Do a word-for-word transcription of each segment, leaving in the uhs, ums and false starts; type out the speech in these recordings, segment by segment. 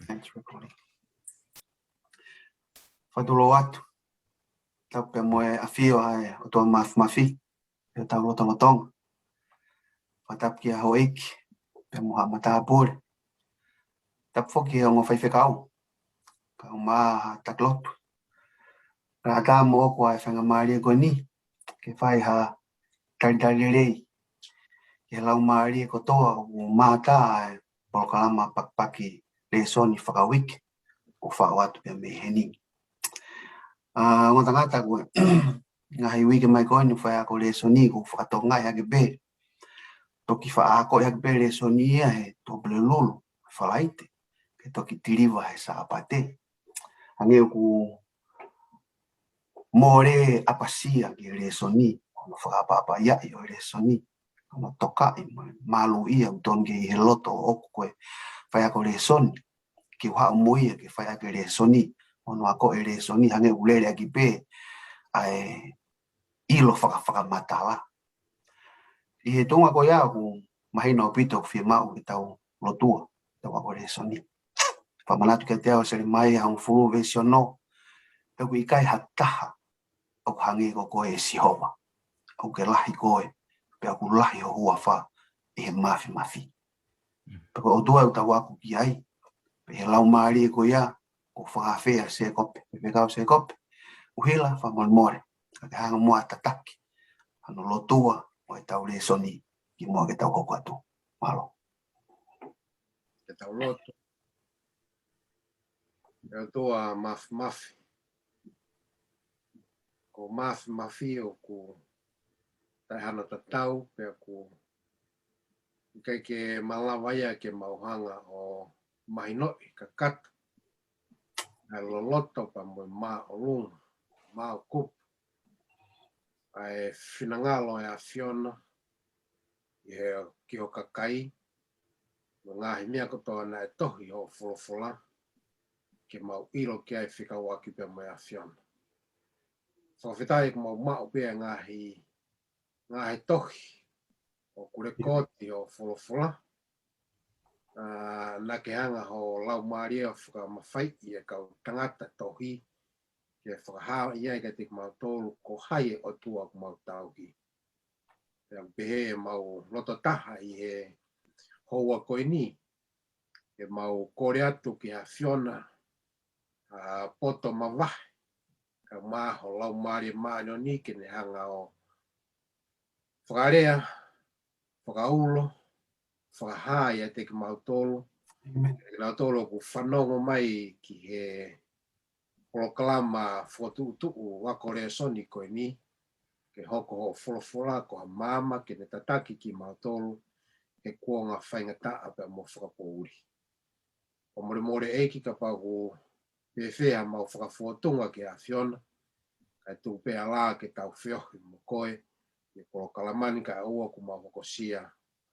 Thanks for calling. Fakatulou atu. Tapu pea mo e ʻafio ʻa e ʻOtua Mafimafi ʻi hotau lotolotonga. Fakatapu ki he houʻeiki pea mo haʻa matāpule. Tapu foki ki he ongo faifekau kae ʻumaʻā haʻa taki lotu. Kae ʻatā moʻoku ʻa e faingamālie ko eni ke fai ha talitali lelei ki he laumālie kotoa ʻoku mātā ʻa e polokalama pakipaki lēsoni fakauike ʻoku faʻo atu pea mei heni. ʻA, ongo tangata, ko e ngaahi uike mai ko eni ʻoku faiako lēsoni ʻoku fakatokangaʻi hake pē, toki faʻa akoʻi hake pē lēsoni ia he Tuʻapulelulu, Falaite, ke toki tiliva he Sāpate. Hangē ʻoku mole ʻapasia ki he lēsoni, hono fakaʻapaʻapaʻiaʻi ʻo e lēsoni, hono tokaʻi mo e maluʻia ʻoku tonu ke ʻi he loto ʻoʻoku ko e faiako lēsoni, ke u haʻu mo ia ke faiako lēsoni, hono akoʻi lēsoni, hangē ʻoku lele ʻaki pē ʻa e ʻilo fakafakamatala. ʻI he tuʻunga ko ia ʻoku mahino ʻaupito ʻoku fiemaʻu ke tau lotua, tau ako lēsoni. Fakamanatu kiate au ʻe Selemaia hongofulu veesi ono, pea ʻoku ʻikai ha taha ʻoku hangē ko koe ʻe Sihova. ʻOku ke lahi koe, pea ʻoku lahi ho huafa ʻi he mafimafi. Pea ko e ʻOtua ʻoku tau ako ki ai, pea ʻi he laumālie ko ia, ʻoku fakaafeʻi ʻa Sēkope, faifekau Sēkope, ʻuhila fakamolemole, ka ke hanga muʻa ʻo tataki hano lotua ʻo ʻetau lēsoni kimuʻa ke tau hoko atu. Mālō. Ke tau lotu. ʻE ʻOtua Mafimafi, ko e mafimafi ʻoku taʻehano tatau, pea ʻoku ʻikai ke malava ia ke mau hanga ʻo mahinoʻi kakato ʻa e loloto pea mo e māʻolunga, māʻokupu ʻa e finangalo ʻo e ʻAfiona ʻi he, ki ho kakai, mo e ngaahi meʻa kotoa naʻe tohi ʻi hoʻo folofola, ke mau ʻilo ki ai fekauʻaki pea mo e ʻAfiona. Fakafetaʻi ʻoku mau maʻu pē ʻa e ngaahi, ngaahi tohi ʻoku lekooti ʻi hoʻo folofola. ʻA, naʻa ke hanga ho Laumālie ʻo fakamafaiʻi e kau tangata tohi, ke fakahā ʻi ai kiate kimautolu ko hai e ʻOtua ʻoku mau tauhi. Pea ʻoku pehē ʻemau loto taha ʻi he houa ko eni, ke mau kole atu ki he ʻAfiona, ʻa, poto mavahe, kae ʻumaʻā ho Laumālie Māʻoniʻoni ke ne hanga ʻo fakalea, fakaulo, fakahā ʻiate kimautolu, ʻEmeni. Kinautolu ʻoku fanongo mai ki he polokalama fokotuʻutuʻu ako lēsoni ko eni, ke hoko hoʻo folofola ko ha maama ke ne tataki kimautolu he kuonga faingataʻa pea mo fakapoʻuli. Fakamolemole ʻEiki kapau ʻoku fēfē haʻamau fakafotunga ki he ʻAfiona, kae tuku pē ʻa e lā ke tau feohi mo koe ʻi he polokalama ni kae ʻoua kuo mau hokosia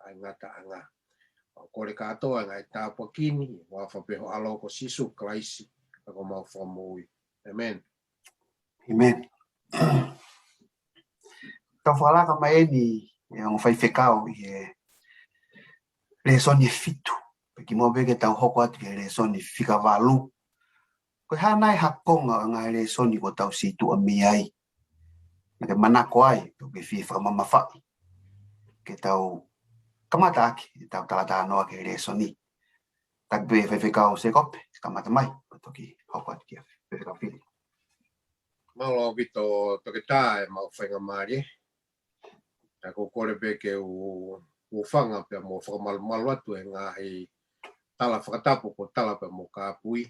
ʻa e ngataʻanga. Mau kole kātoa ʻa e ngaahi tāpuaki ni, ʻi he huafa pē ho ʻAlo ko Sīsū Kalaisi, ka ko homau Fakamoʻui. ʻEmeni. ʻEmeni. Tau fakalaka mai eni, ʻe ongo faifekau, ʻi he lēsoni ʻe fitu. Pea kimuʻa pē ke tau hoko atu ki he lēsoni fika valu, ko e hā nai ha konga ʻo e ngaahi lēsoni kuo tau situʻa mei ai, naʻa ke manako ai, pe ʻoku ke fie fakamamafaʻi ke tau kamata ʻaki ʻetau talatalanoa ki he lēsoni? Taki pē faifekau Sēkope, kamata mai, pea toki hoko atu kia faifekau Fili. Mālō ʻaupito toketā ʻemau faingamālie. Naʻa ku kole pē ke u, u hūfanga pea mo fakamalumalu atu he ngaahi tala fakatapu kuo tala pea mo Kāpui.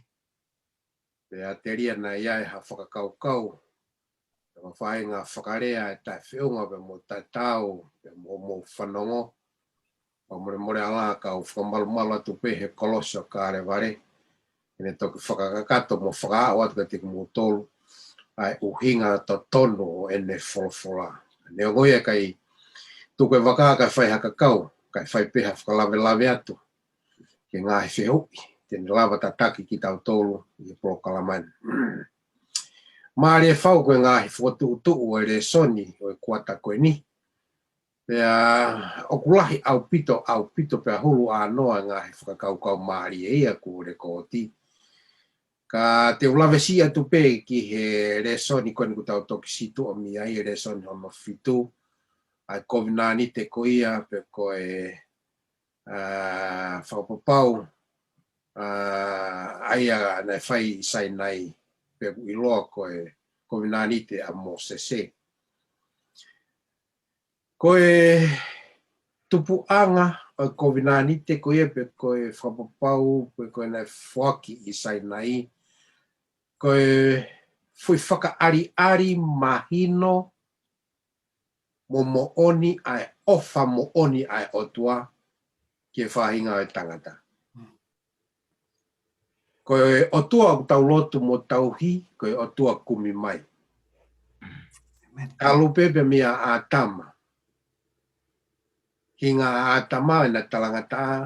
Pea telia naʻe ʻi ai ha fakakaukau, pea mo e faʻahinga fakalea ʻe taʻefeʻunga pea mo taʻetaau pea mo hoʻomou fanongo. Fakamolemole ʻa e lā, kau fakamalumalu atu pē he kolosi ʻo Kalevale, ke ne toki fakakakato mo fakaaʻu atu kiate kimoutolu ʻa e ʻuhinga totonu ʻo ʻene folofola. Neongo ia ʻikai tuku e vaka kae fai ha kakau, kae fai pē ha fakalavelave atu ki he ngaahi fehuʻi te ne lava tataki kitautolu ʻi he polokalama ni. Mālie fau ko e ngaahi fokotuʻutuʻu ʻo e lēsoni ʻo e kuata ko eni, Pea ʻoku lahi ʻaupito, ʻaupito pea hulu ʻānoa e ngaahi fakakaukau mālie ia kuo lekooti. Ka te u lave siʻi atu pē ki he lēsoni ko eni kuo tau toki situʻa mei ai, e lēsoni hono fitu, ʻa e kovinānite ko ia pe ko e, ā, fakapapau, ā, ʻa ia naʻe fai ʻi Sainai, pe ʻoku ʻiloa ko e kovinānite ʻa Mōsese. Ko e tupuʻanga ʻo e kovinānite ko ia pe ko e fakapapau pe ko e naʻe foaki ʻi Sainai, ko e foʻi fakaʻaliʻali mahino mo moʻoni ʻa e ʻofa moʻoni ʻa e ʻOtua ki he faʻahinga ʻo e tangata. Ko e ʻOtua ʻoku tau lotu mo tauhi, ko e ʻOtua kumi mai. Talu pē pea mei a ʻĀtama. Hinga ʻa ʻĀtama ʻena talangataʻa,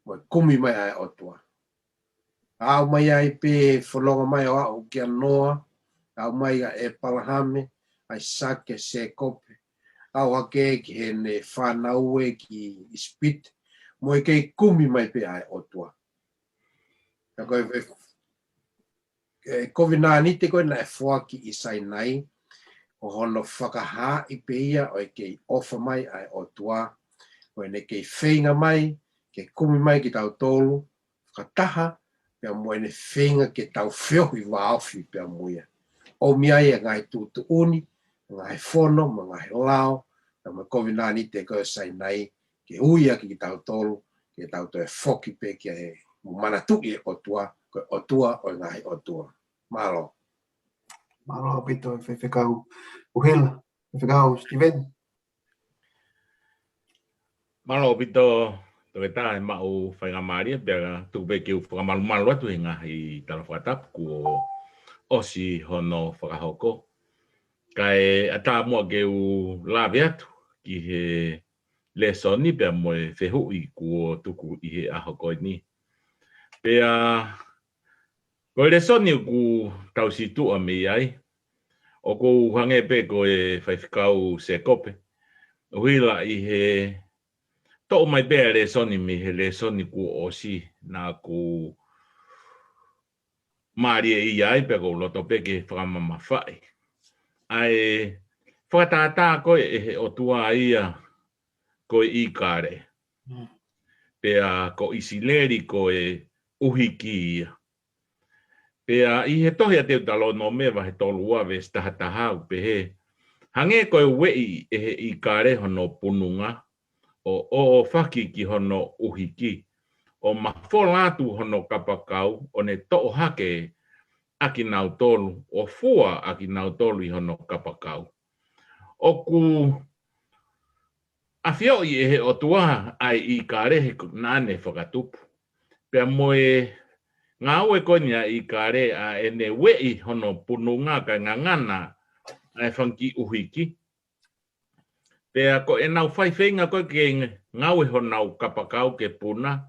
mo e kumi mai ʻa e ʻOtua. Aʻu mai ai pē fononga mai ʻo aʻu kia Noa, aʻu mai ʻa ʻEpalahame, ʻAisake, Sēkope, aʻu hake ki heʻene fānau ē ki ʻIsipite, mo e kei kumi mai pē ʻa e ʻOtua. Ka ko e, e, e kovinānite ko ē naʻe foaki ʻi Sainai, ʻo hono fakahaaʻi pē ia ʻo e kei ʻofa mai ʻa e ʻOtua, ʻo ʻene kei feinga mai, ke kumi mai kitautolu, fakataha, pea mo ʻene feinga ke tau feohi vāofi pea mo ia. ʻOmi ai e ngaahi tuʻutuʻuni, ngaahi fono, mo e ngaahi lao, pea mo e kovinānite ko ē ʻo Sainai, ke ui ʻaki kitautolu, ke tau toe foki pē ki he mo manatuʻi e ʻOtua, ko e ʻOtua ʻo e ngaahi ʻotua. Mālō. Mālō ʻaupito e Faifekau ʻUhila, Faifekau Steven. Mālō ʻaupito, Toketā, e maʻu faingamālie, pea tuku pē ke u fakamalumalu atu he ngaahi tala fakatapu kuo ʻosi hono fakahoko. Kae ʻatā muʻa ke u lave atu ki he lēsoni pea mo e fehuʻi kuo tuku ʻi he ʻaho ko eni. Pea ko e lēsoni ʻoku tau situʻa mei ai, ʻoku ou hangē pē ko e Faifekau Sēkope, ʻuhila ʻi he toʻo mai pē ʻa e lēsoni mei he lēsoni kuo ʻosi, naʻa ku mālieʻia ai pea ʻoku ou loto pē ke fakamamafaʻi. ʻA e fakatātā ko ē ʻe he ʻOtua ia ko e ʻīkale. Mm. Pea ko ʻIsileli ko e ʻuhiki ia. Pea ʻi he tohi ʻa Teutalōnome vahe tolu ua veesi taha taha ʻoku pehē, hangē ko e ueʻi ʻe he ʻīkale hono pununga, ʻo ʻōʻōfaki ki hono ʻuhiki, ʻo mafola atu hono kapakau, ʻo ne toʻo hake ʻakinautolu, ʻo fua ʻakinautolu ʻi hono kapakau. ʻOku ʻafioʻi ʻe he ʻOtua ʻa e ʻīkale he naʻa ne fakatupu. Pea mo e ngāue ko eni ʻa e ʻīkale ʻa ʻene ueʻi hono pununga kae ngangana ʻa e fanga kiʻi ʻuhiki. Pea ko ʻenau faifeinga ko ē ke ngāue honau kapakau ke puna,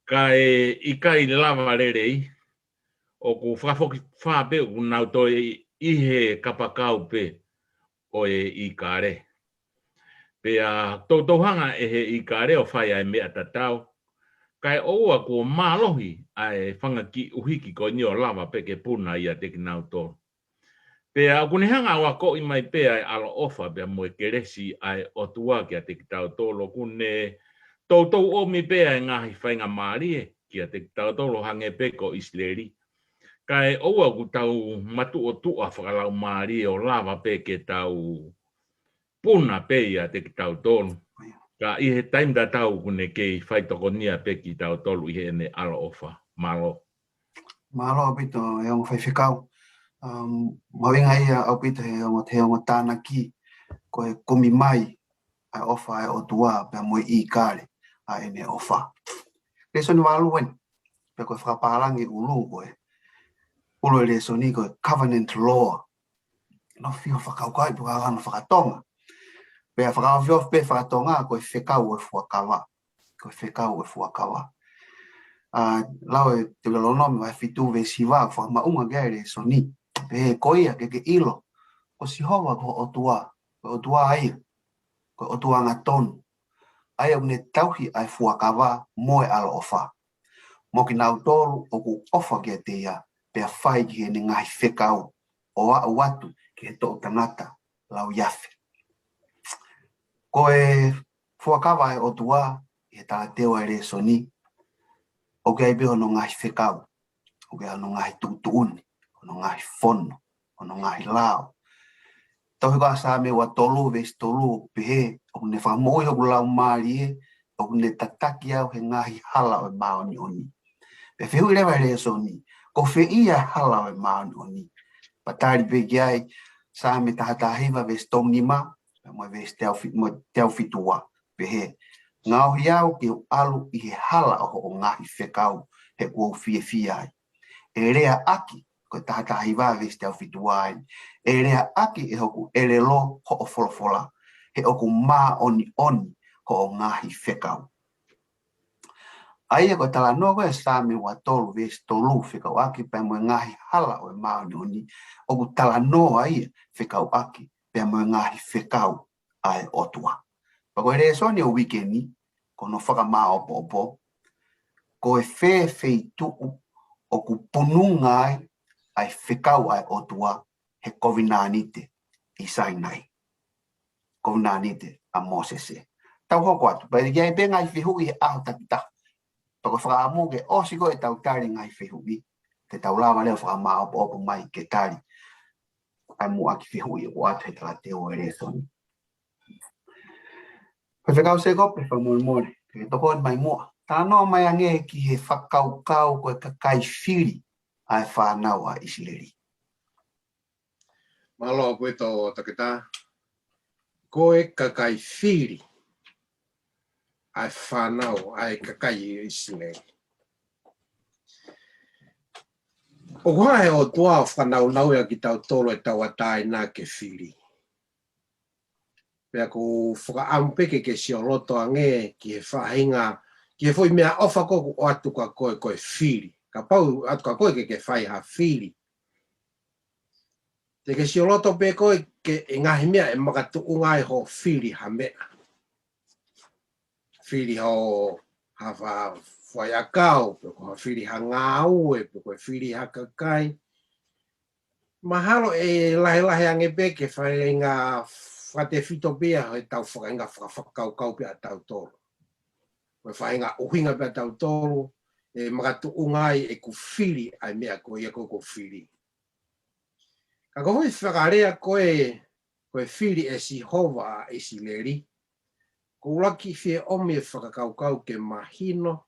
kae ʻikai lava lelei, ʻoku fakafokifā pē ʻoku nau toe ʻi he kapakau pē ʻo e ʻīkale. Pea toutou hanga ʻe he ʻīkale ʻo fai ʻa e meʻa tatau, kae ʻoua kuo mālohi ʻa e fanga kiʻi ʻuhiki ko eni ʻo lava pē ke puna ʻiate kinautolu. Pea ʻoku ne hanga ʻo akoʻi mai pē ʻa e ʻaloʻofa pea mo e kelesi ʻa e ʻOtua kiate kitautolu, ʻoku ne toutou ʻomi pē ʻa e ngaahi faingamālie kiate kitautolu hangē pē ko ʻIsileli. Kae ʻoua ʻoku tau matuʻotuʻa fakalaumālie ʻo lava pē ke tau puna pē ʻiate kitautolu. Ka ʻi he taimi tatau ʻoku ne kei faitokonia pē kitautolu ʻi heʻene ʻaloʻofa. Mālō. Mālō ʻaupito e ongo faifekau. Um, mahuʻinga ia ʻaupito he ongo, he ongo tānaki, ko e kumi mai ʻa e ʻofa ʻa e ʻOtua pea mo e ʻīkale ʻa ʻene ʻofa. Lēsoni valu eni, pea ko e fakapālangi ʻulu ko e, ʻulu e lēsoni ko e covenant law. Naʻa ku fie fakakaukauʻi pe ko e hā hono fakatonga. Pea fakaofiofi pē fakatonga ko e fekau ʻo e fuakava. Ko e fekau ʻo e fuakava. ʻA, lau e Teutalōnome vahe fitu veesi hiva, fakamaʻunga ki ai e lēsoni. Pehē, ko ia ke ke ʻilo ko Sihova ko ho ʻOtua, ko e ʻOtua ia ko e ʻOtua angatonu, ʻa ia ʻoku ne tauhi ʻa e fuakava mo e ʻaloʻofa, mo kinautolu ʻoku ʻofa kiate ia, pea fai ki heʻene ngaahi fekau, ʻo aʻu atu ki he toʻu tangata lauiafe. Ko e fuakava ʻa e ʻOtua ʻi he talateu ʻa e lēsoni, ʻoku ʻi ai pē hono ngaahi fekau, ʻoku ʻi ai hono ngaahi tuʻutuʻuni, hono ngaahi fono, hono ngaahi lao. Tau hiko ʻa Saame ua tolu veesi tolu ʻoku pehē, ʻoku ne fakamoʻui hoku laumālie, ʻoku ne tataki au he ngaahi hala ʻo e māʻoniʻoni. Pea fehuʻi leva he lēsoni, ko fē ia e hala ʻo e māʻoniʻoni? Pea tali pē ki ai, Saame taha taha hiva veesi tolu nima, pea mo e veesi teau fi-, mo e teau fitu ua, pehē, ngaohi au ke u ʻalu ʻi he hala ʻo hoʻo ngaahi fekau, he ʻoku ou fiefia ai. ʻE leaʻaki, ko e taha taha hiva veesi teau fitu ua eni, ʻe leaʻaki ʻe hoku ʻelelo hoʻo folofola, he ʻoku māʻoniʻoni hoʻo ngaahi fekau. ʻA ia ko e talanoa ko ē Saame ua tolu veesi tolu fekauʻaki pea mo e ngaahi hala ʻo e māʻoniʻoni, ʻoku talanoa ia fekauʻaki pea mo e ngaahi fekau ʻa e ʻOtua. Pea ko e lēsoni ʻo e uike ni, ko hono fakamāʻopoʻopo, ko e fē feituʻu ʻoku pununga ai ʻa e fekau ʻa e ʻOtua he kovinānite ʻi Sainai. Kovinānite ʻa Mōsese. Tau hoko atu, pea ʻi ai pē ngaahi fehuʻi he ʻaho takitaha. Pea ko e fakaʻamu ke ʻosi ko ē ʻetau tali ngaahi fehuʻi, te tau lava leva fakamāʻopoʻopo mai ke tali ʻa e muʻaki fehuʻi ʻoku ʻoatu he talateu ʻo e lēsoni. Ko e fekau Sēkope, fakamolemole, ke tokoni mai muʻa. Talanoa mai ange ki he fakakaukau ko e kakai fili ʻa e fānau ʻa ʻIsileli. Mālō ʻaupito Toketā. Ko e kakai fili ʻa e fānau ʻa e kakai ʻIsileli. ʻOku hanga he ʻOtua ʻo fakanaunauʻi ʻa kitautolu ʻe tauʻatāina ke fili. Pea ʻoku ou fakaʻamu pē ke ke sioloto ange ki he faʻahinga, ki he foʻi meʻaʻofa ko ē ʻoku ʻoatu kia koe ko e fili. Kapau ʻoku ʻoatu kia koe ke ke fai ha fili, te ke sioloto pē koe ki he ngaahi meʻa ʻe makatuʻunga ai hoʻo fili ha meʻa. Fili hoʻo ha fa-, faiʻakau, pe ko ha fili ha ngāue, pe ko e fili ha kakai. Mahalo ʻe lahilahi ange pē ke faʻahinga fakatefito pē ia he tau faʻahinga faka-, fakakaukau pē ʻa tautolu. Ko e faʻahinga ʻuhinga pē ʻa tautolu, ʻe makatuʻunga ai ʻeku fili ʻa e meʻa ko ia ʻoku ou fili. Ka ko e foʻi fakalea ko ē, ko e fili ʻe Sihova ʻa ʻIsileli, ʻoku ou lava ke fie ʻomi e fakakaukau ke mahino,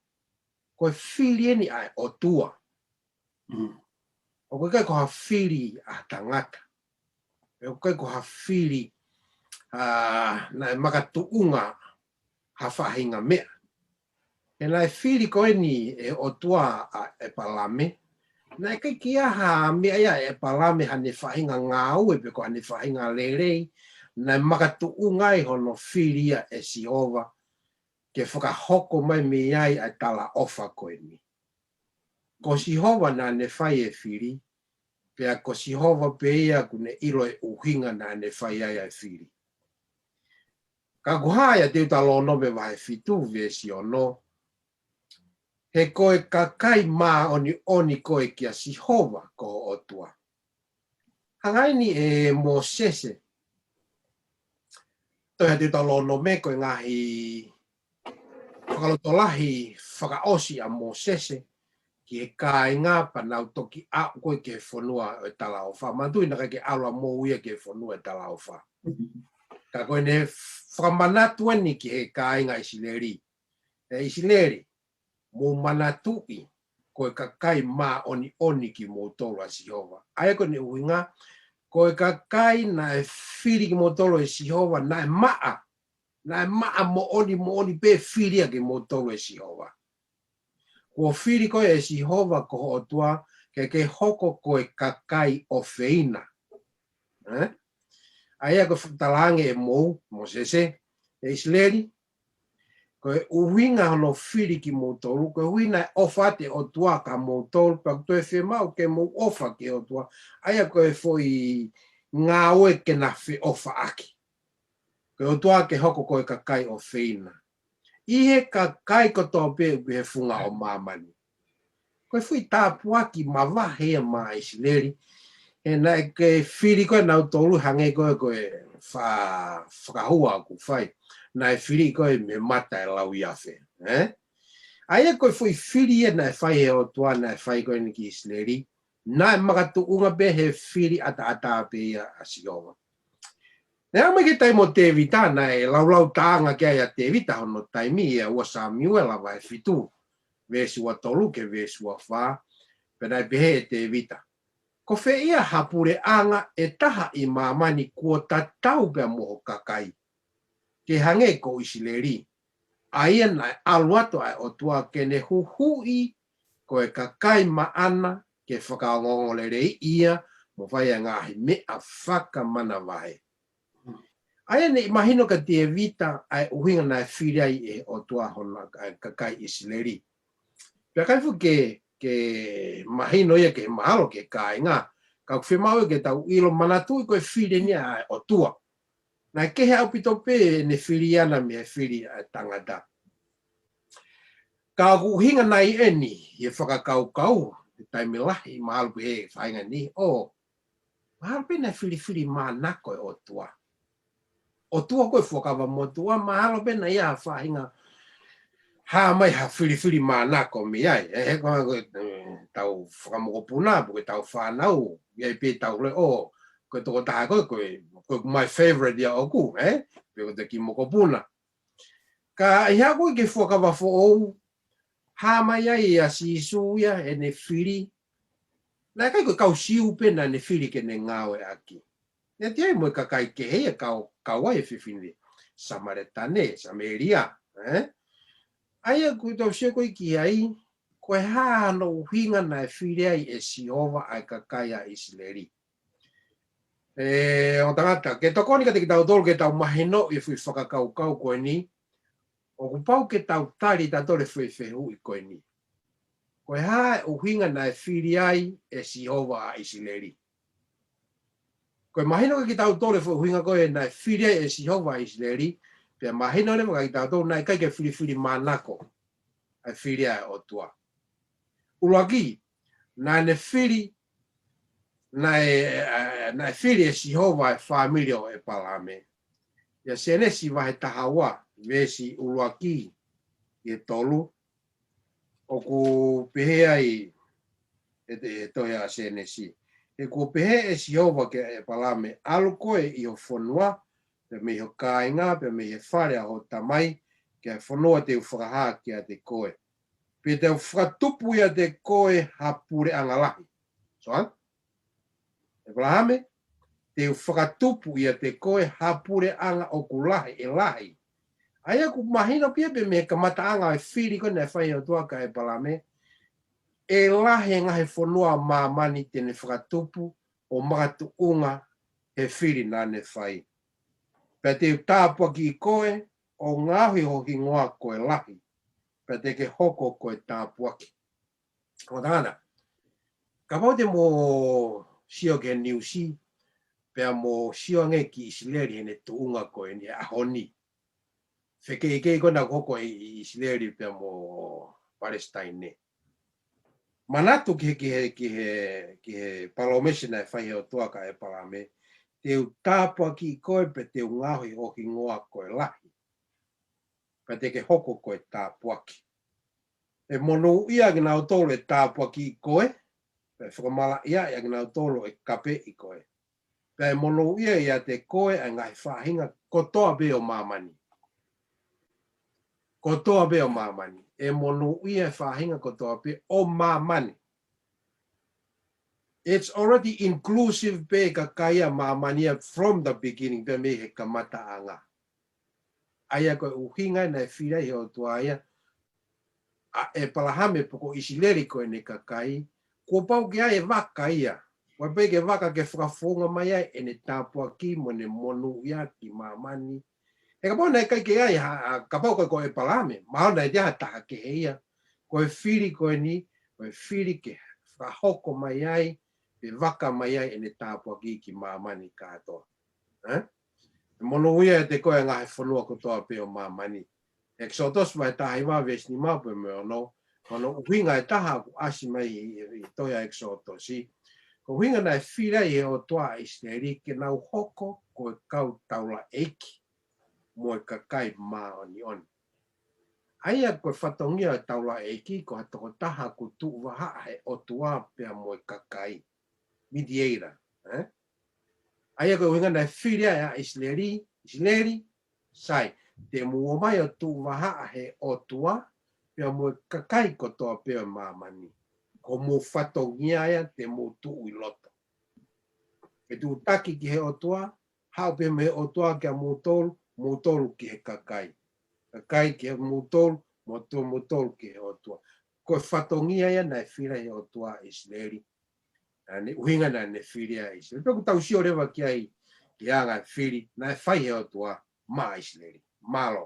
ko e fili eni ʻa e ʻOtua. Mm. ʻOku ʻikai ko ha fili ʻa tangata. ʻOku ʻikai ko ha fili, ā, naʻe makatuʻunga ha faʻahinga meʻa. He naʻe fili ko eni ʻe he ʻOtua ʻa ʻEpalame. Naʻe ʻikai ke ʻi ai ha meʻa ia ʻa ʻEpalame haʻane faʻahinga ngāue pe ko haʻane faʻahinga lelei. Naʻe makatuʻunga ai hono fili ia ʻe Sihova ke fakahoko mai mei ai ʻa e talaʻofa ko eni. Ko Sihova naʻa ne fai e fili, pea ko Sihova pē ia ʻoku ne ʻilo e ʻuhinga naʻa ne fai ai ʻa e fili. Ka ʻoku hā ʻia Teutalōnome vahe fitu veesi ono, he ko e kakai māʻoniʻoni koe kia Sihova ko ho ʻOtua. Hanga eni ʻe Mōsese, tohi ʻa Teutalōnome ko e ngaahi fakalotolahi fakaʻosi ʻa Mōsese ki he kāinga pea nau toki aʻu ko ē ki he fonua ʻo e talaʻofa. Manatuʻi naʻe ʻikai ke ʻalu ʻa Mōsese ia ki he fonua ʻo e talaʻofa. Ka ko ʻene fakamanatu eni ki he kāinga ʻIsileli. ʻE ʻIsileli, mou manatuʻi, ko e kakai māʻoniʻoni kimoutolu ʻa Sihova. ʻA ia ko ʻene ʻuhinga, ko e kakai naʻe fili kimoutolu ʻe Sihova, naʻe maʻa, naʻe maʻa moʻoni, moʻoni pē fili ʻa kimoutolu ʻe Sihova. Kuo fili koe ʻe Sihova ko ho ʻOtua, ke ke hoko ko e kakai ʻofeina. Eh? ʻA ia ko e fakatalaange ʻe Mō-, Mōsese, ʻe ʻIsileli, ko e ʻuhinga hono fili kimoutolu, ko e ʻuhinga e ʻofa atu e ʻOtua kia moutolu, pea ʻoku toe fiemaʻu ke mou ʻofa ki he ʻOtua, ʻa ia ko e foʻi ngāue ke na feʻofaʻaki. Ko e ʻOtua ke hoko ko e kakai ʻofeina ʻi he kakai kotoa pē ʻoku ʻi he funga ʻo māmani. Ko e foʻi tāpuaki mavahe ia maʻa ʻIsileli. He naʻe ʻikai ke fili ko ē ʻe nautolu hangē ko e, ko e fa-, fakahua ʻoku fai. Naʻe fili ko ē mei he mata ʻo e lauiafe. Eh? ʻA ia ko e foʻi fili ia naʻe fai ʻe he ʻOtua, naʻe fai ko eni ki ʻIsileli. Naʻe makatuʻunga pē he fili ʻataʻatā pē ia ʻa Sihova. Naʻe aʻu mai ki he taimi ʻo Tēvita, naʻe laulautaʻanga ki ai ʻa Tēvita hono taimi ia, ua Samiuela vahe fitu, veesi ua tolu ki he veesi ua fā, pea naʻe pehē ʻe Tēvita: Ko fē ia ha puleʻanga ʻe taha ʻi māmani kuo tatau pea mo ho kakai, ke hangē ko ʻIsileli, ʻa ia naʻe ʻalu atu ʻa e ʻOtua ke ne huhuʻi ko e kakai maʻana ke fakaongoongoleleiʻi ia mo fai ʻa e ngaahi meʻa fakamanavahē. ʻA ia naʻe mahino kia Tēvita ʻa e ʻuhinga naʻe fili ai ʻe he ʻOtua hono, ʻa e kakai ʻIsileli. Pea ʻikai fuʻu ke, ke mahino ia ke mahalo ki he kāinga. Ka ʻoku fiemaʻu ia ke tau ʻilo manatuʻi ko e fili eni ʻa e ʻOtua. Naʻe kehe ʻaupito pē ʻene fili ʻana mei he fili ʻa e tangata. Ka ʻoku ʻuhinga nai eni ʻi he fakakaukau, he taimi lahi, mahalo pē he faʻahinga ni, ʻo, mahalo pē naʻe filifilimānako e ʻOtua. ʻOtua ko e Fuakava Motuʻa, mahalo pē naʻe ʻi ai ha faʻahinga hā mai ha filifilimānako mei ai. ʻE, he ko, ko, eh, tau fakamokopuna, pe ko e tau fānau, ʻi ai pē tau lea, ʻo, ko e tokotaha ko ē, ko e, ko e my favorite ia ʻoʻoku, eh? Pe ko e kiʻi mokopuna. Ka ʻi he aʻu ko ē ki he Fuakava Foʻou, hā mai ai ʻa Sīsū ia, ʻene fili. Naʻe ʻikai ko e kau Siu pē naʻa ne fili ke ne ngāueʻaki. Naʻe ʻi ai mo e kakai kehe ia kau, kau ai e fefine Samēlia, Samēlia, eh? ʻA ia ʻoku tau sio ko ē ki ai, ko e hā hono ʻuhinga naʻe fili ai ʻe Sihova ʻa e kakai ʻa ʻIsileli. ʻE, ʻo tangata, ke tokoni kiate kitautolu ke tau mahinoʻi e foʻi fakakaukau ko eni, ʻoku pau ke tau tali tautolu e foʻi fehuʻi ko eni. Ko e hā e ʻuhinga naʻe fili ai ʻe Sihova ʻa ʻIsileli? Ko e mahino kiate kitautolu e foʻi ʻuhinga ko ē naʻe fili ai ʻe Sihova ʻa ʻIsileli, pea mahino leva kiate kitautolu naʻe ʻikai ke filifilimānako ʻa e fili ʻa e ʻOtua. ʻUluaki, naʻa ne fili, naʻe, eh, naʻe fili ʻe Sihova e fāmili ʻo ʻEpalame. ʻIa Sēnesi vahe taha ua, veesi ʻuluaki ki he tolu, ʻoku pehē ai ʻe he, he tohi ʻa Sēnesi: He kuo pehē ʻe Sihova kia ʻEpalame, ʻAlu koe ʻi ho fonua, pea mei ho kāinga, pea mei he fale ʻa ho tamai, ki he fonua te u fakahā kiate koe. Pea te u fakatupu ʻiate koe ha puleʻanga lahi. So, ʻEpalame, te u fakatupu ʻiate koe ha puleʻanga ʻoku lahi, ʻe lahi. ʻA ia ʻoku mahino pē ia pē mei he kamataʻanga e fili ko ē naʻe fai ʻe he ʻOtua kia ʻEpalame, ʻe lahi e ngaahi fonua ʻo māmani te ne fakatupu ʻo makatuʻunga he fili naʻa ne fai. Pea te u tāpuakiʻi koe ʻo ngaohi ho hingoa ko e lahi, pea te ke hoko ko e tāpuaki. ʻO tangata, kapau te mo sio ki he niusi, pea mo sio ange ki ʻIsileli heʻene tuʻunga ko eni he ʻaho ni. Fekeʻikeʻi ko ē naʻa ku hoko ʻi, ʻi ʻIsileli pea mo Palesitaine. Manatu ki he, ki he, ki he, ki he palōmesi naʻe fai ʻe he ʻOtua kia ʻEpalame, te u tāpuakiʻi koe pea te u ngaohi ho hingoa ko e lahi, pea te ke hoko ko e tāpuaki. ʻE monūʻia ʻa kinautolu ʻe tāpuakiʻi koe, pea ʻe fakamalaʻiaʻi ʻa kinautolu ʻe kapeʻi koe. Pea ʻe monūʻia ʻiate koe ʻa e ngaahi faʻahinga kotoa pē ʻo māmani. Kotoa pē ʻo māmani. ʻE monūʻia e faʻahinga kotoa pē ʻo māmani. It's already inclusive pē kakai ʻa māmani ia from the beginning, pea mei he kamataʻanga. ʻA ia ko e ʻuhinga naʻe fili ai ʻe he ʻOtua ia ʻa ʻEpalame pe ko ʻIsileli ko ʻene kakai, kuo pau ke ʻi ai e vaka ia. Kuo pau ke vaka ke fakafounga mai ai ʻene tāpuaki mo ʻene monūʻia ki māmani. He kapau naʻe ʻikai ke ʻi ai ha, ha, kapau ko, ko ʻEpalame, mahalo naʻe ʻi ai ha taha kehe ia. Ko e fili ko eni, ko e fili ke fakahoko mai ai, pe vaka mai ai ʻene tāpuaki ki māmani kātoa. Eh? Monūʻia ʻiate koe ʻa e ngaahi fonua kotoa pē ʻo māmani. ʻEkisoto vahe taha hiva veesi nima pea mo e ono, ko hono ʻuhinga ʻe taha ʻoku ʻasi mai ʻi, ʻi he tohi ʻa ʻEkisoto. Ko e ʻuhinga naʻe fili ai ʻe he ʻOtua ʻa ʻIsileli ke nau hoko ko e kau taulaʻeiki mo e kakai māʻoniʻoni. ʻA ia ko e fatongia ʻo e taulaʻeiki ko ha tokotaha ʻoku tuʻu vahaʻa he ʻOtua pea mo e kakai. Mediator, eh? ʻA ia ko e ʻuhinga naʻe fili ai ʻa ʻIsileli, ʻIsileli, sai, te mou ō mai ʻo tuʻu vahaʻa he ʻOtua, pea mo e kakai kotoa pē ʻo māmani. Ko hoʻomou fatongia ia te mou tuʻu ʻi loto. Ke tuʻutaki ki he ʻOtua, haʻu pē mei he ʻOtua kia moutolu, moutolu ki he kakai. Kakai kia moutolu, moutolu, moutolu ki he ʻOtua. Ko e fatongia ia naʻe fili ai ʻe he ʻOtua ʻa ʻIsileli. ʻA ia ko e ʻuhinga naʻa ne fili ai ʻa ʻIsileli. Pea ʻoku tau sio leva ki ai, ki he anga e fili, naʻe fai ʻe he ʻOtua maʻa ʻIsileli. Mālō.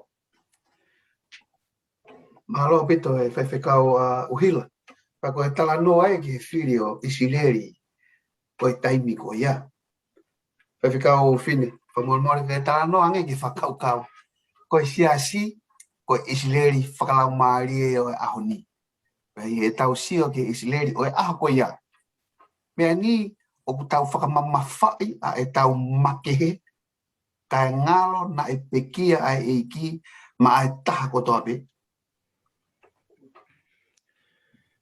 Mālō ʻaupito e faifekau ʻa ʻUhila. Pea ko e talanoa ia ki he fili ʻo ʻIsileli, ko e taimi ko ia. Faifekau Fine, fakamolemole ke talanoa ange ki he fakakaukau. Ko e siasi, ko e ʻIsileli fakalaumālie ʻo e ʻaho ni. Pea ʻi heʻetau sio ki he ʻIsileli ʻo e ʻaho ko ia. Meʻa ni ʻoku tau fakamamafaʻi ʻa ʻetau makehe, kae ngalo naʻe pekia ʻa e ʻEiki maʻa e taha kotoa pē.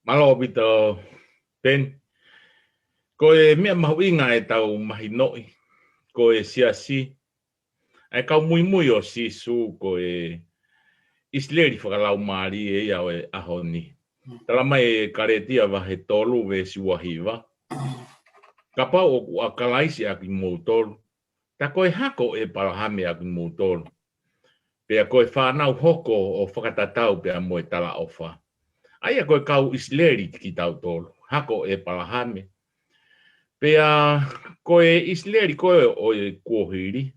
Mālō ʻaupito, Peni. Ko e meʻa mahuʻinga ʻetau mahinoʻi, ko e siasi, ʻa e kau muimui ʻo Sīsū, ko e ʻIsileli fakalaumālie ia ʻo e ʻaho ni. Tala mai ʻe Kalētia vahe tolu veesi ua hiva. Kapau ʻoku ʻa Kalaisi ʻa kimoutolu, tā ko e hako ʻo ʻĒpalahame ʻa kimoutolu. Pea ko e fānau hoko ʻo fakatatau pea mo e talaʻofa. ʻA ia ko e kau ʻIsileli kitautolu, hako ʻo ʻĒpalahame. Pea ko e ʻIsileli ko ē ʻo e kuohili.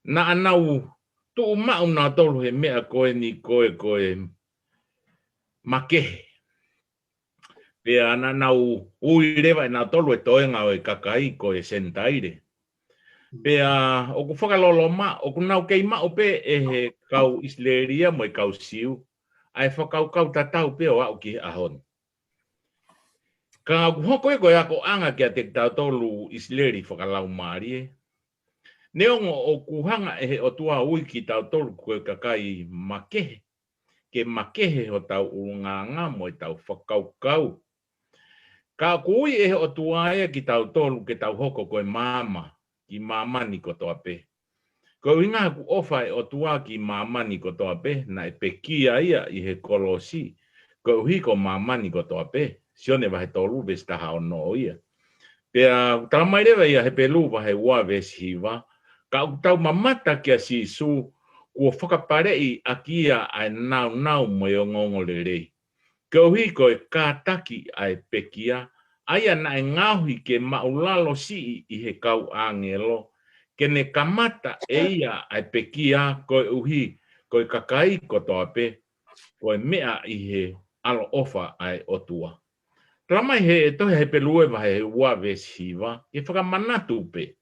Naʻa nau tuʻu maʻu nautolu he meʻa ko eni ko e, ko e makehe. Pea naʻa nau ui leva ʻe nautolu e toenga ʻo e kakai ko e Senitaile. Pea ʻoku fakaloloma, ʻoku nau kei maʻu pē ʻe he kau ʻIsileli ia mo e kau Siu ʻa e fakakaukau tatau pē ʻo aʻu ki he ʻaho ni. Ka ʻoku hoko ia ko e akoʻanga kiate kitautolu ʻIsileli fakalaumālie. Neongo ʻoku hanga ʻe he ʻOtua ʻo ui kitautolu ko e kakai makehe, ke makehe hotau ʻulungaanga mo ʻetau fakakaukau. Ka ʻoku ui ʻe he ʻOtua ia kitautolu ke tau hoko ko e maama ki māmani kotoa pē. Ko e ʻuhinga ʻoku ʻofa ʻa e ʻOtua ki māmani kotoa pē, naʻe pekia ia ʻi he kolosi, koeʻuhi ko māmani kotoa pē. Sione vahe tolu veesi taha ono ia. Pea tala mai leva ʻia Hepelū vahe ua veesi hiva, ka ʻoku tau mamata kia Sīsū, kuo fakapaleʻi ʻaki ia ʻa e nāunau mo e ongoongolelei. Koeʻuhi ko e kātaki ʻa e pekia, ʻa ia naʻe ngaohi ke maʻulalo siʻi ʻi he kau ʻāngelo, ke ne kamata ʻe ia ʻa e pekia koeʻuhi ko e kakai kotoa pē, ko e meʻa ʻi he ʻaloʻofa ʻa e ʻOtua. Tala mai he tohi Hepelū vahe ua veesi hiva, ke fakamanatu pē.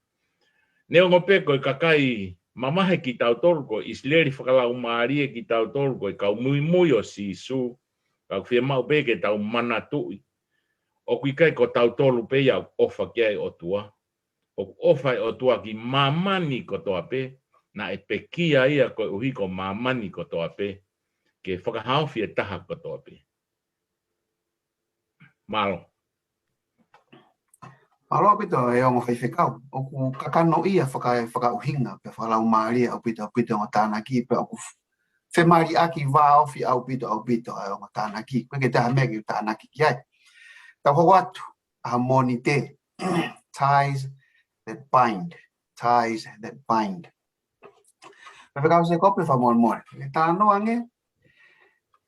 Neongo pē ko e kakai mamahi kitautolu, ko e ʻIsileli fakalaumālie kitautolu, ko e kau muimui ʻo Sīsū, ka ʻoku fiemaʻu pē ke tau manatuʻi. ʻOku ʻikai ko tautolu pē ia ʻoku ʻofa ki ai ʻOtua. ʻOku ʻofa ʻa e ʻOtua ki māmani kotoa pē, naʻe pekia ia koeʻuhi ko māmani kotoa pē, ke fakahaofi e taha kotoa pē. Mālō. Mālō ʻaupito e ongo faifekau. ʻOku kakano ia faka-, fakaʻuhinga, pea fakalaumālie ʻaupito, ʻaupito ongo tānaki, pea ʻoku f-, femaliʻaki vāofi ʻaupito, ʻaupito ʻa e ongo tānaki. Ko e ke taha meʻa ke u tānaki ki ai. Tau hoko atu, ʻa Mōnite, Ties that bind, ties that bind. Faifekau Sēkope fakamolemole. Ke talanoa ange,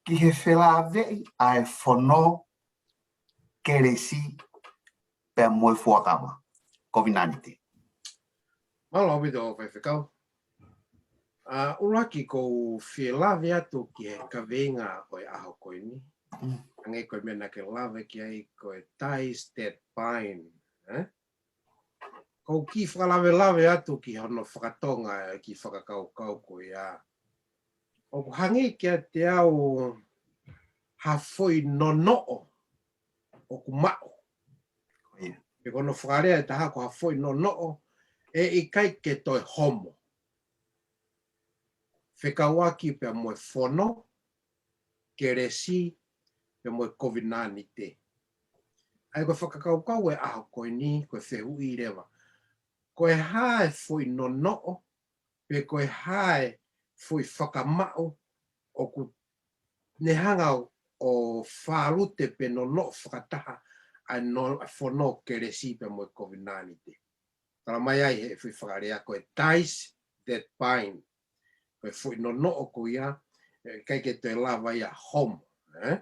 ki he felāveʻi ʻa e fono, kelesi, pea mo e fuakava. Kovinānite. Mālō ʻaupito faifekau. ʻA, ʻuluaki ʻoku ou fie lave atu ki he kaveinga ʻo e ʻaho ko eni. Mm. Hangē ko e meʻa naʻa ke lave ki ai ko e ties that bind, eh? ʻOku ou fakalavelave atu ki hono fakatonga e kiʻi fakakaukau ko ia. ʻOku hangē kiate au ha foʻi nonoʻo ʻoku maʻu. Ko ia. Pe ko hono fakalea ʻe taha ko ha foʻi nonoʻo ʻe ʻikai ke toe homo. Fekauʻaki pea mo e fono, kelesi, pea mo e kovinānite. ʻA ia ko e fakakaukau e ʻaho ko eni, ko e fehuʻi leva. Ko e hā e foʻi nonoʻo, pe ko e hā e foʻi fakamaʻu, ʻoku ne hanga ʻo fālute pe nonoʻo fakataha ʻa e no-, ʻa e fono, kelesi pea mo e kovinānite. Tala mai ai he foʻi fakalea ko e ties that bind. Ko e foʻi nonoʻo ko ia, ʻe ʻikai ke toe lava ia homo, ē?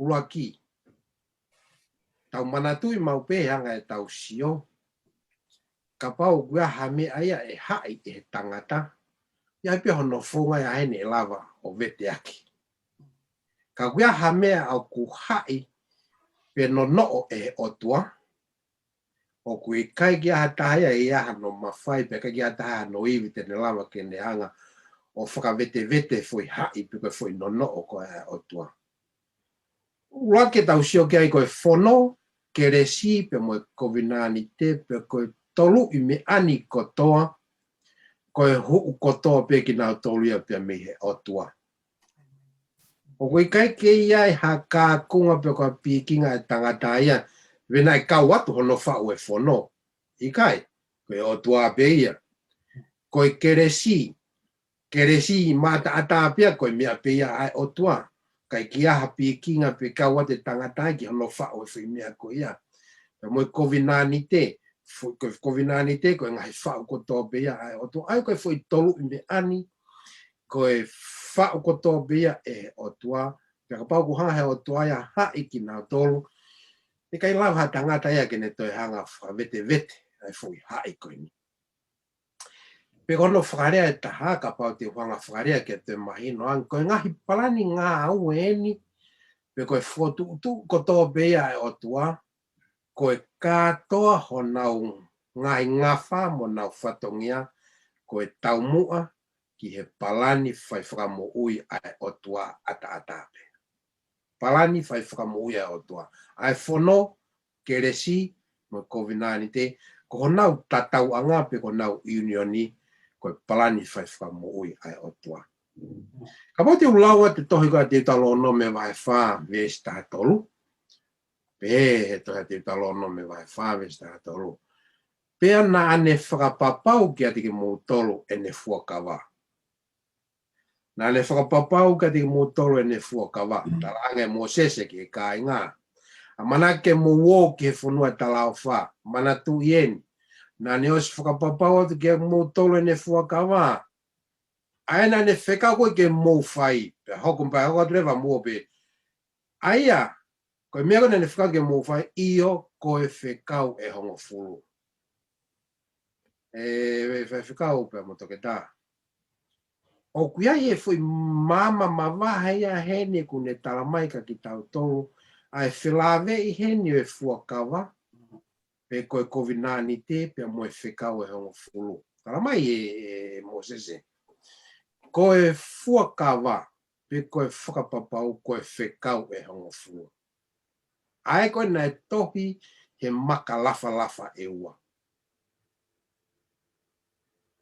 ʻUluaki, tau manatuʻi maʻu pē he anga ʻetau sio, kapau ʻoku ʻi ai ha meʻa ia ʻe haʻi ʻe he tangata, ʻi ai pē hono founga ia heni ʻe lava ʻo veteʻaki. Ka ʻoku ʻi ai ha meʻa ʻoku haʻi pe nonoʻo ʻe he ʻOtua, ʻoku ʻikai ke ʻi ai ha taha ia ʻi ai hano mafai, pe ʻikai ke ʻi ai ha taha hano ivi te ne lava ke ne hanga ʻo fakavetevete foʻi haʻi pe ko e foʻi nonoʻo ko ē ʻa e ʻOtua. ʻUluaki ke tau sio ki ai ko e fono, kelesi pea mo e kovinānite, pe ko e toluʻi meʻa ni kotoa, ko e huʻu kotoa pē kinautolu ia pea mei he ʻOtua. ʻOku ʻikai ke ʻi ai ha kākunga pe ko ha pikinga e tangata ia, pea naʻe kau atu hono faʻu e fono. ʻIkai, ko e ʻOtua pē ia. Ko e kelesi, kelesi mātaʻatā pē ia, ko e meʻa pē ia ʻa e ʻOtua. ʻIkai ke ʻi ai ha pikinga pe kau atu e tangata ia ki hono faʻu e foʻi meʻa ko ia. Pea mo e kovinānite, fo-, ko e kovinānite, ko e ngaahi faʻu kotoa pē ia ʻa e ʻOtua. ʻA ia ko e foʻi toluʻi meʻa ni, ko e faʻu kotoa pē ia ʻe he ʻOtua. Pea kapau ʻoku hanga he ʻOtua ia ʻo haʻi kinautolu, ʻe ʻikai lava ha tangata ia ke ne toe hanga ʻo fakavetevete ʻa e foʻi haʻi ko eni. Pe ko hono fakalea ʻe taha, kapau te u hanga ʻo fakalea ke toe mahino ange, ko e ngaahi palani ngāue eni, pe ko e fokotuʻutuʻu kotoa pē ia ʻa e ʻOtua, ko e kātoa honau ngaahi ngafa mo honau fatongia, ko e taumuʻa ki he palani fai fakamoʻui ʻa e ʻOtua ʻataʻatā pē. Palani fai fakamoʻui ʻa e ʻOtua. ʻA e fono, kelesi, mo e kovinānite, ko honau tatauʻanga pe ko honau ʻiunioni, ko e palani fai fakamoʻui ʻa e ʻOtua. Kapau te u lau atu e tohi ko ia ʻa Teutalōnome vahe fā, veesi taha tolu. Pehē he tohi ʻa Teutalōnome vahe fā, veesi taha tolu. Pea naʻa ne fakapapau kiate kimoutolu ʻene fuakava. Naʻa ne fakapapau kiate kimoutolu ʻene fuakava. Talaange ʻe Mōsese ki he kāinga, ʻamanaki ke mou ō ki he fonua ʻo e talaʻofa. Manatuʻi eni. Naʻa ne ʻosi fakapapau atu kiate kimoutolu ʻene fuakava. ʻA ia naʻa ne fekau ko ē ke mou fai. Pea hoko pē, hoko atu leva mou ō pē. ʻA ia, ko e meʻa ko ē naʻa ne fekau ke mou fai, ʻio, ko e fekau ʻe hongofulu. ʻE, ʻe faifekau pea mo toketā. ʻOku ʻi ai e foʻi maama mavahe ia heni ʻoku ne tala mai kia kitautolu, ʻa e felāveʻi heni ʻo e fuakava, pe ko e kovinānite, pea mo e fekau ʻe hongofulu. Tala mai ʻe, ʻe Mōsese. Ko e fuakava, pe ko e fakapapau, ko e fekau ʻe hongofulu. ʻA ia ko ē naʻe tohi he maka lafalafa ʻe ua.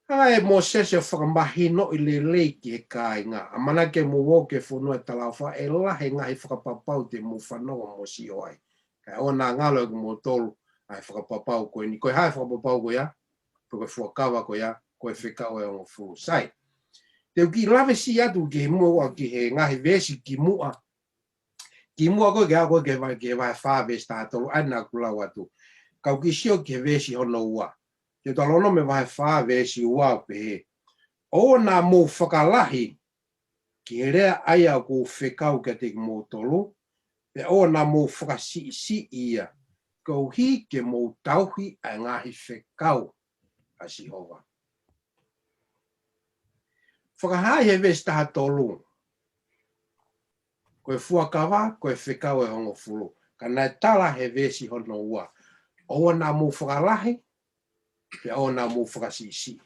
Hanga ʻe Mōsese ʻo fakamahinoʻi lelei ki he kāinga, ʻamanaki ke mou ō ki he fonua ʻo e talaʻofa, ʻe lahi e ngaahi fakapapau te mou fanongo mo sio ai. Kae ʻoua naʻa ngalo ʻe kimoutolu ʻa e fakapapau ko eni. Ko e hā e fakapapau ko ia, pe ko e fuakava ko ia, ko e fekau ʻe hongofulu. Sai. Te u kiʻi lave siʻi atu ki he muʻa, ki he ngaahi veesi kimuʻa. Kimuʻa ko ē ke aʻu ko ē ki he vahe, ki he vahe fā veesi taha tolu, ʻa ia naʻa ku lau atu. Kau kiʻi sio ki he veesi hono ua. Teutalōnome vahe fā veesi ua ʻoku pehē. ʻOua naʻa mou fakalahi ki he lea ʻa ia ʻoku ou fekau kiate kimoutolu, pea ʻoua naʻa mou fakasiʻisiʻi ia, koeʻuhi ke mou tauhi ʻa e ngaahi fekau ʻa Sihova. Fakahā he veesi taha tolu. Ko e fuakava, ko e fekau ʻe hongofulu. Ka naʻe tala he veesi hono ua. ʻOua naʻa mou fakalahi, pea ʻoua naʻa mou fakasiʻisiʻi.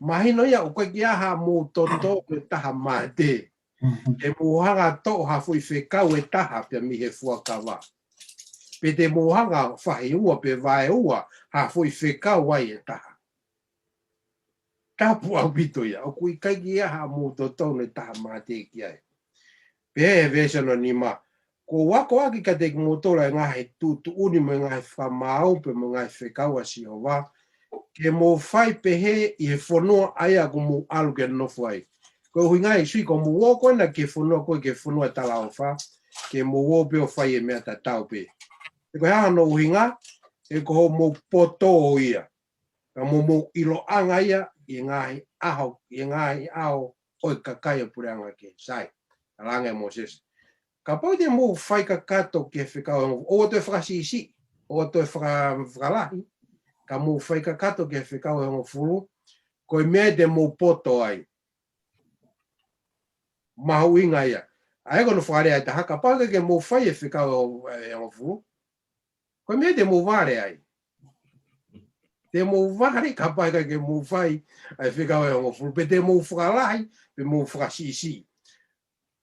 Mahino ia, ʻoku ʻikai ke ʻi ai haʻamou toto ʻe taha mate. Te mou hanga toʻo ha foʻi fekau ʻe taha pea mei he fuakava. Pe te mou hanga fahi ua pe vaeua ha foʻi fekau ai ʻe taha. Tapu ʻaupito ia, ʻoku ʻikai ke ʻi ai haʻamou toto ʻe taha mate ki ai. Pea he veesi hono nima, kuo u ako ʻaki kiate kimoutolu ʻa e ngaahi tuʻutuʻuni mo e ngaahi fakamaau pea mo e ngaahi fekau ʻa Sihova, ke mou fai pehē ʻi he fonua ʻa ia ʻoku mou ʻalu ke nofo ai. Ko e ʻuhinga ia, sui, ko hoʻomou ō ko ena ki he fonua ko ē, ki he fonua talaʻofa, ke mou ō pē ʻo fai e meʻa tatau pē. He ko e hā hono ʻuhinga? He ko hoʻomou poto ia. Ka mo mou ʻiloʻanga ia ʻi he ngaahi ʻaho, ʻi he ngaahi ʻaho ʻo e kakai ʻo e puleʻanga kehe. Sai, talaange ʻe Mōsese, kapau te mou fai kakato ki he fekau ʻo e ongo, ʻoua toe fakasiʻisiʻi, ʻoua toe faka-, fakalahi, ka mou fai kakato ki he fekau ʻe hongofulu, ko e meʻa te mou poto ai. Mahuʻinga ia. ʻA ia ko hono fakalea ʻe taha, kapau ʻe ʻikai ke mou fai e fekau ʻe hongofulu, ko e meʻa te mou vale ai. Te mou vale kapau ʻe ʻikai ke mou fai ʻa e fekau ʻe hongofulu, pe te mou fakalahi, pe mou fakasiʻisiʻi.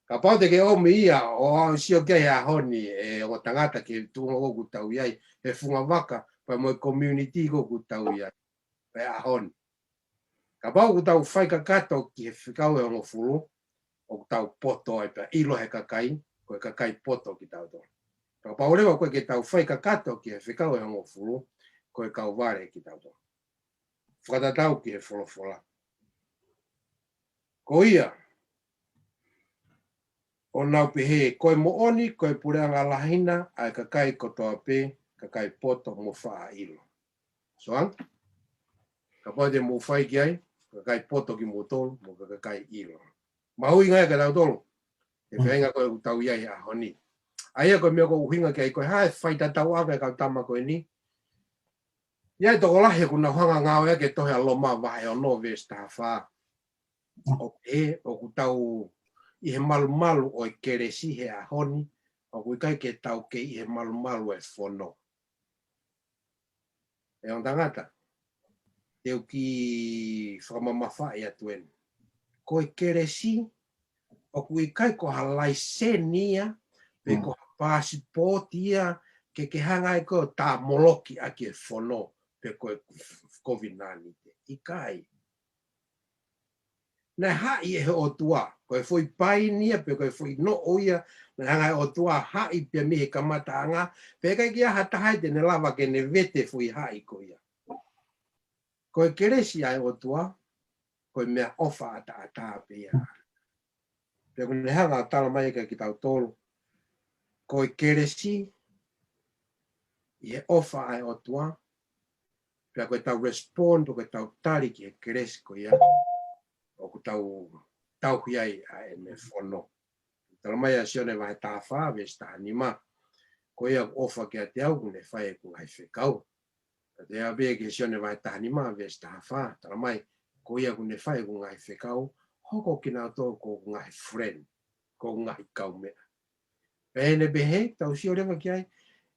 Kapau te ke ʻomi ia ʻo aʻu ʻo sio ki ai he ʻaho ni, ʻe ongo tangata, ki he tuʻunga ʻoku tau ʻi ai, he funga vaka, pea mo e community ʻoku tau ʻi ai, pea he ʻaho ni. Kapau ʻoku tau fai kakato ki he fekau ʻe hongofulu, ʻoku tau poto ai pea ʻilo he kakai, ko e kakai poto kitautolu. Kapau leva ʻoku ʻikai ke tau fai kakato ki he fekau ʻe hongofulu, ko e kau vale kitautolu. Fakatatau ki he folofola. Ko ia, ʻo nau pehē, ko e moʻoni, ko e puleʻanga lahi na ʻa e kakai kotoa pē, kakai poto mo faʻa ʻilo. Soang? Kapau te mou fai ki ai, kakai poto kimoutolu, mo e kakai ʻilo. Mahuʻinga ia kiate kitautolu. He feinga ko ē ʻoku tau ʻi ai he ʻaho ni. ʻA ia ko e meʻa ʻoku ou ʻuhinga ki ai, ko e hā e faitatauʻanga ʻa e kau tama ko eni. ʻI ai e tokolahi ʻoku nau hanga ngāueʻaki e tohi ʻa Loma vahe ono veesi taha fā. ʻOku pehē, ʻoku tau ʻi he malumalu ʻo e kelesi he ʻaho ni, ʻoku ʻikai ke tau kei ʻi he malumalu ʻo e fono. ʻE ongo tangata, te u kiʻi fakamamafaʻi atu eni. Ko e kelesi, ʻoku ʻikai ko ha laiseni ia, pe ko ha paasipooti ia, ke ke hanga ai koe ʻo tāmoloki ʻaki e fono, pe ko e kovinānite. ʻIkai. Naʻe haʻi ʻe he ʻOtua, ko e foʻi paini ia, pe ko e foʻi noʻo ia, naʻe hanga ʻe he ʻOtua haʻi pea mei he kamataʻanga, pea ʻikai ke ʻi ai ha taha ia te ne lava ke ne vete foʻi haʻi ko ia. Ko e kelesi ʻa e ʻOtua, ko e meʻaʻofa ʻataʻatā pē ia. Pea ʻoku ne hanga ʻo talamai kiate kitautolu, ko e kelesi, ʻi he ʻofa ʻa e ʻOtua, pea ko ʻetau respond, ko ʻetau tali ki he kelesi ko ia, ʻoku tau tauhi ai ʻa ʻene fono. Talamai ʻa Sione vahe taha fā, veesi taha nima. Ko ia ʻoku ʻofa kiate au, ʻoku ne fai ʻeku ngaahi fekau. Ka te u ʻave ki he Sione vahe taha nima, veesi taha fā. Talamai, ko ia ʻoku ne fai ʻeku ngaahi fekau, hoko kinautolu ko ʻeku ngaahi friend, ko ʻeku ngaahi kaumeʻa. Pea ʻi heʻene pehē, tau sio leva ki ai,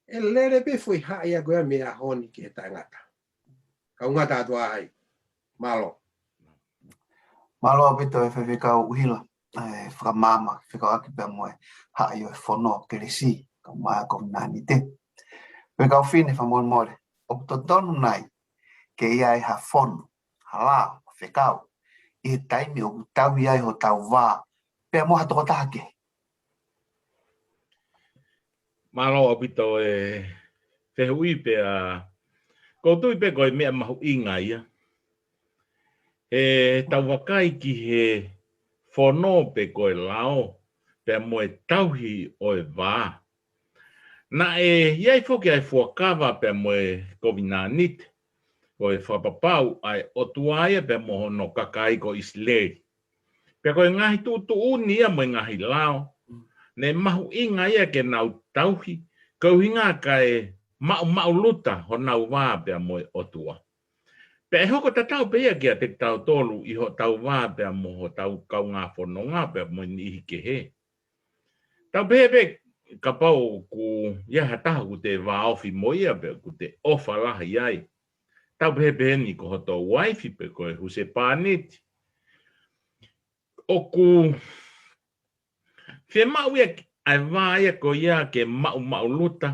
ʻe lele pē foʻi haʻi ia ko ia mei he ʻaho ni ki he taʻengata. Kau ngata atu ai. Mālō. Mālō ʻaupito e Faifekau ʻUhila, e fakamaama, fekauʻaki pea mo e haʻi ʻo e fono kelesi, kae ʻumaʻā e kovinānite. Faifekau Fine, fakamolemole, ʻoku totonu nai ke ʻi ai ha fono, ha lao, fekau, ʻi he taimi ʻoku tau ʻi ai hotau vā, pea mo ha tokotaha kehe? Mālō ʻaupito e fehuʻi pea, ʻoku ou tui pē ko e meʻa mahuʻinga ia. He tau vakai ki he fono pe ko e lao, pea mo e tauhi ʻo e vā. Naʻe ʻi ai foki ʻa e fuakava pea mo e kovinānite, ko e fakapapau ʻa e ʻOtua ia pea mo hono kakai ko ʻIsileli. Pea ko e ngaahi tuʻutuʻuni ia mo e ngaahi lao, ne mahuʻinga ia ke nau tauhi, ko e ʻuhinga kae maʻumaʻuluta honau vā pea mo e ʻOtua. Pea ʻe hoko tatau pē ia kiate kitautolu ʻi hotau vā pea mo hotau kaungā fononga pea mo e niʻihi kehe. Tau pehē pē, kapau ʻoku ʻi ai ha taha ʻoku te vāofi mo ia pe ʻoku te ʻofa lahi ai. Tau pehē pehē ni ko hoto uaifi pe ko e husepāniti. ʻOku fiemaʻu ia ʻa e vā ia ko ia ke maʻumaʻuluta.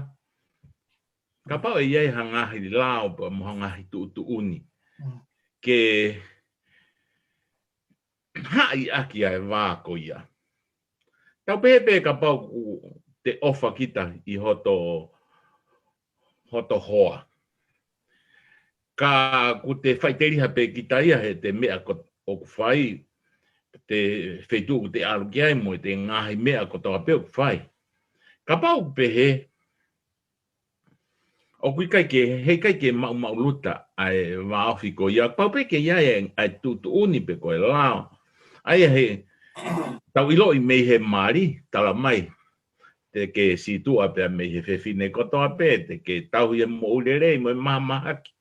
Kapau ʻe ʻi ai ha ngaahi lao pe mo ha ngaahi tuʻutuʻuni. Mm. Ke haʻi ʻaki ʻa e vā ko ia. Tau pehē pē kapau ʻoku te ʻofa kita ʻi hoto, hoto hoa. Ka ʻoku te faʻiteliha pē kita ia he te meʻa ko, ʻoku fai, te feituʻu ʻoku te ʻalu ki ai mo e te ngaahi meʻa kotoa pē ʻoku fai. Kapau ʻoku pehē, ʻoku ʻikai ke, he ʻikai ke maʻumaʻuluta ʻa e vāofi ko ia, pau pē ke ʻi ai ʻa e tuʻutuʻuni pe ko e lao. ʻA ia he, tau ʻiloʻi mei he mali, tala mai. Te ke sītuʻa pea mei he fefine kotoa pē, te ke tauhi e moʻui lelei mo e mahamahaki.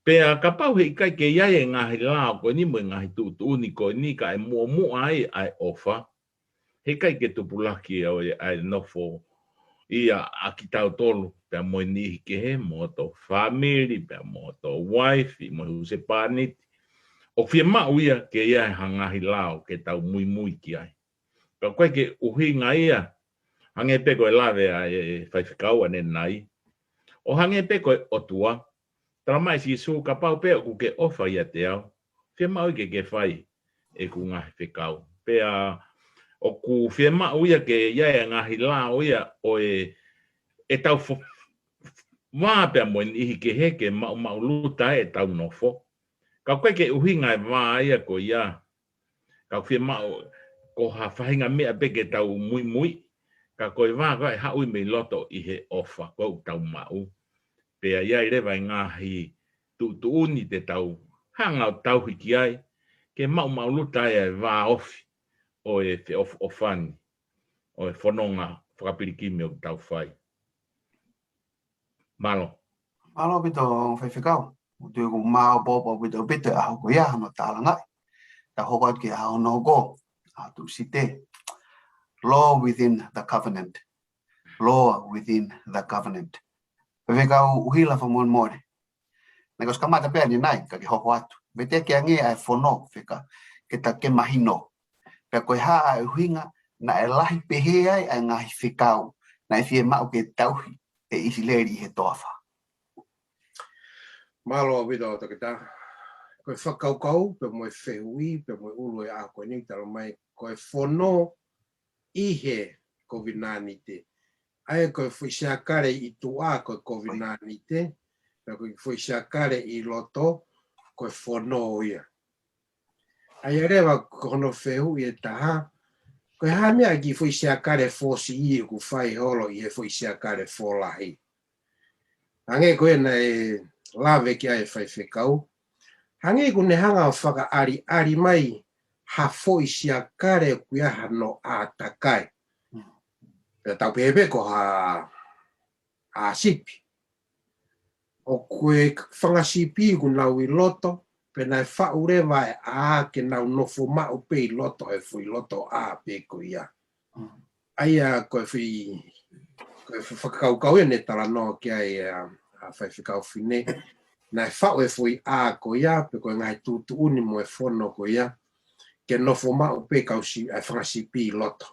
Pea kapau he ʻikai ke ʻi ai e ngaahi lao ko eni mo e ngaahi tuʻutuʻuni ko eni kae muʻomuʻa ai ʻa e ʻofa. He ʻikai ke tupulaki ʻa e, ʻa e nofo ia ʻa kitautolu, pea mo e niʻihi kehe, mo hoto fāmili, pea mo hoto uaifi, mo e husepāniti. ʻOku fiemaʻu ia ke ʻi ai ha ngaahi lao ke tau muimui ki ai. Ka ʻoku ʻikai ke ʻuhinga ia, hangē pē ko e lave ʻa e faifekau ʻanenai. ʻO hangē pē ko e ʻOtua, tala mai Sīsū kapau pē ʻoku ke ʻofa ʻiate au, fiemaʻu ke ke fai ʻeku ngaahi fekau. Pea ʻoku fiemaʻu ia ke ʻi ai e ngaahi lao ia ʻo e, ʻetau fo-, vā pea mo e niʻihi kehe ke maʻumaʻuluta ʻetau nofo. Ka ʻoku ʻikai ke ʻuhinga e vā ia ko ia. Ka ʻoku fiemaʻu ko ha faʻahinga meʻa pē ke tau muimui. Ka ko e vā ko ē ʻe haʻu ia mei loto ʻi he ʻofa ko ē ʻoku tau maʻu. Pea ʻi ai leva e ngaahi tuʻutuʻuni te tau hanga ʻo tauhi ki ai, ke maʻumaʻuluta ai e vāofi ʻo e feʻofoʻofani, ʻo e fononga fakapilikimi ʻoku tau fai. Mālō. Mālō ʻaupito faifekau. ʻOku ou tui ʻoku maopoopo ʻaupito ʻaupito e ʻaho ko ia hono tālangaʻi. Tau hoko atu ki he ʻaho hono hoko, ʻa Tūsite. Law within the covenant. Law within the covenant. Faifekau ʻUhila fakamolemole. Naʻe ʻosi kamata pē ʻanenai, ka ke hoko atu. Mete ke ange ʻa e fono, feka, ke ta ke mahino. Pea ko e hā ʻa e ʻuhinga, naʻe lahi pehē ai ʻa e ngaahi fekau, naʻe fiemaʻu ke tauhi ʻe ʻIsileli ʻi he toafa. Mālō ʻaupito Toketā. Ko e fakakaukau, pea mo e fehuʻi, pea mo e ʻulu e ʻaho ko eni tala mai, ko e fono ʻi he kovinānite. ʻA ia ko e foʻi siakale ʻi tuʻa ko e kovinānite, pea ko e foʻi siakale ʻi loto, ko e fono ia. ʻA ia leva ko hono fehuʻi ʻe taha, ko e hā e meʻa ki he foʻi siakale fōsiʻi ʻoku fai holo ʻi he foʻi siakale fōlahi. Hangē ko ē naʻe lave ki ai e faifekau. Hangē ʻoku ne hanga ʻo fakaʻaliʻali mai ha foʻi siakale ʻoku ʻi ai hano ʻātakai. Pea tau pehē pē ko ha ʻā sipi. ʻOku ʻi ai e fanga sipi ʻoku nau ʻi loto, pea naʻe faʻu leva e ʻā ke nau nofo maʻu pē ʻi loto he foʻi loto ʻā pē ko ia. Mm. ʻA ia ko e foʻi, ko e foʻi fakakaukau ia ne talanoa ki ai ʻa, ʻa Faifekau Fine. Naʻe faʻu e foʻi ʻā ko ia, pe ko e ngaahi tuʻutuʻuni mo e fono ko ia, ke nofo maʻu pē kau si-, ʻa e fanga sipi ʻi loto.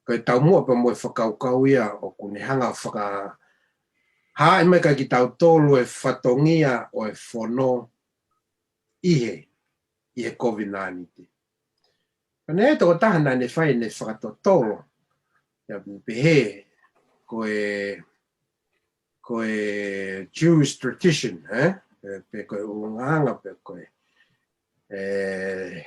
Ko e taumuʻa pea mo e fakakaukau ia ʻoku ne hanga ʻo fakahaaʻi mai kia kitautolu e fatongia ʻo e fono ʻi he, ʻi he kovinānite. Ka naʻe tokotaha naʻa ne fai ʻene fakatotolo, ia pehē, ko e, ko e Jewish tradition, eh? Pe, pe ko e ʻulungaanga, pe ko e, e,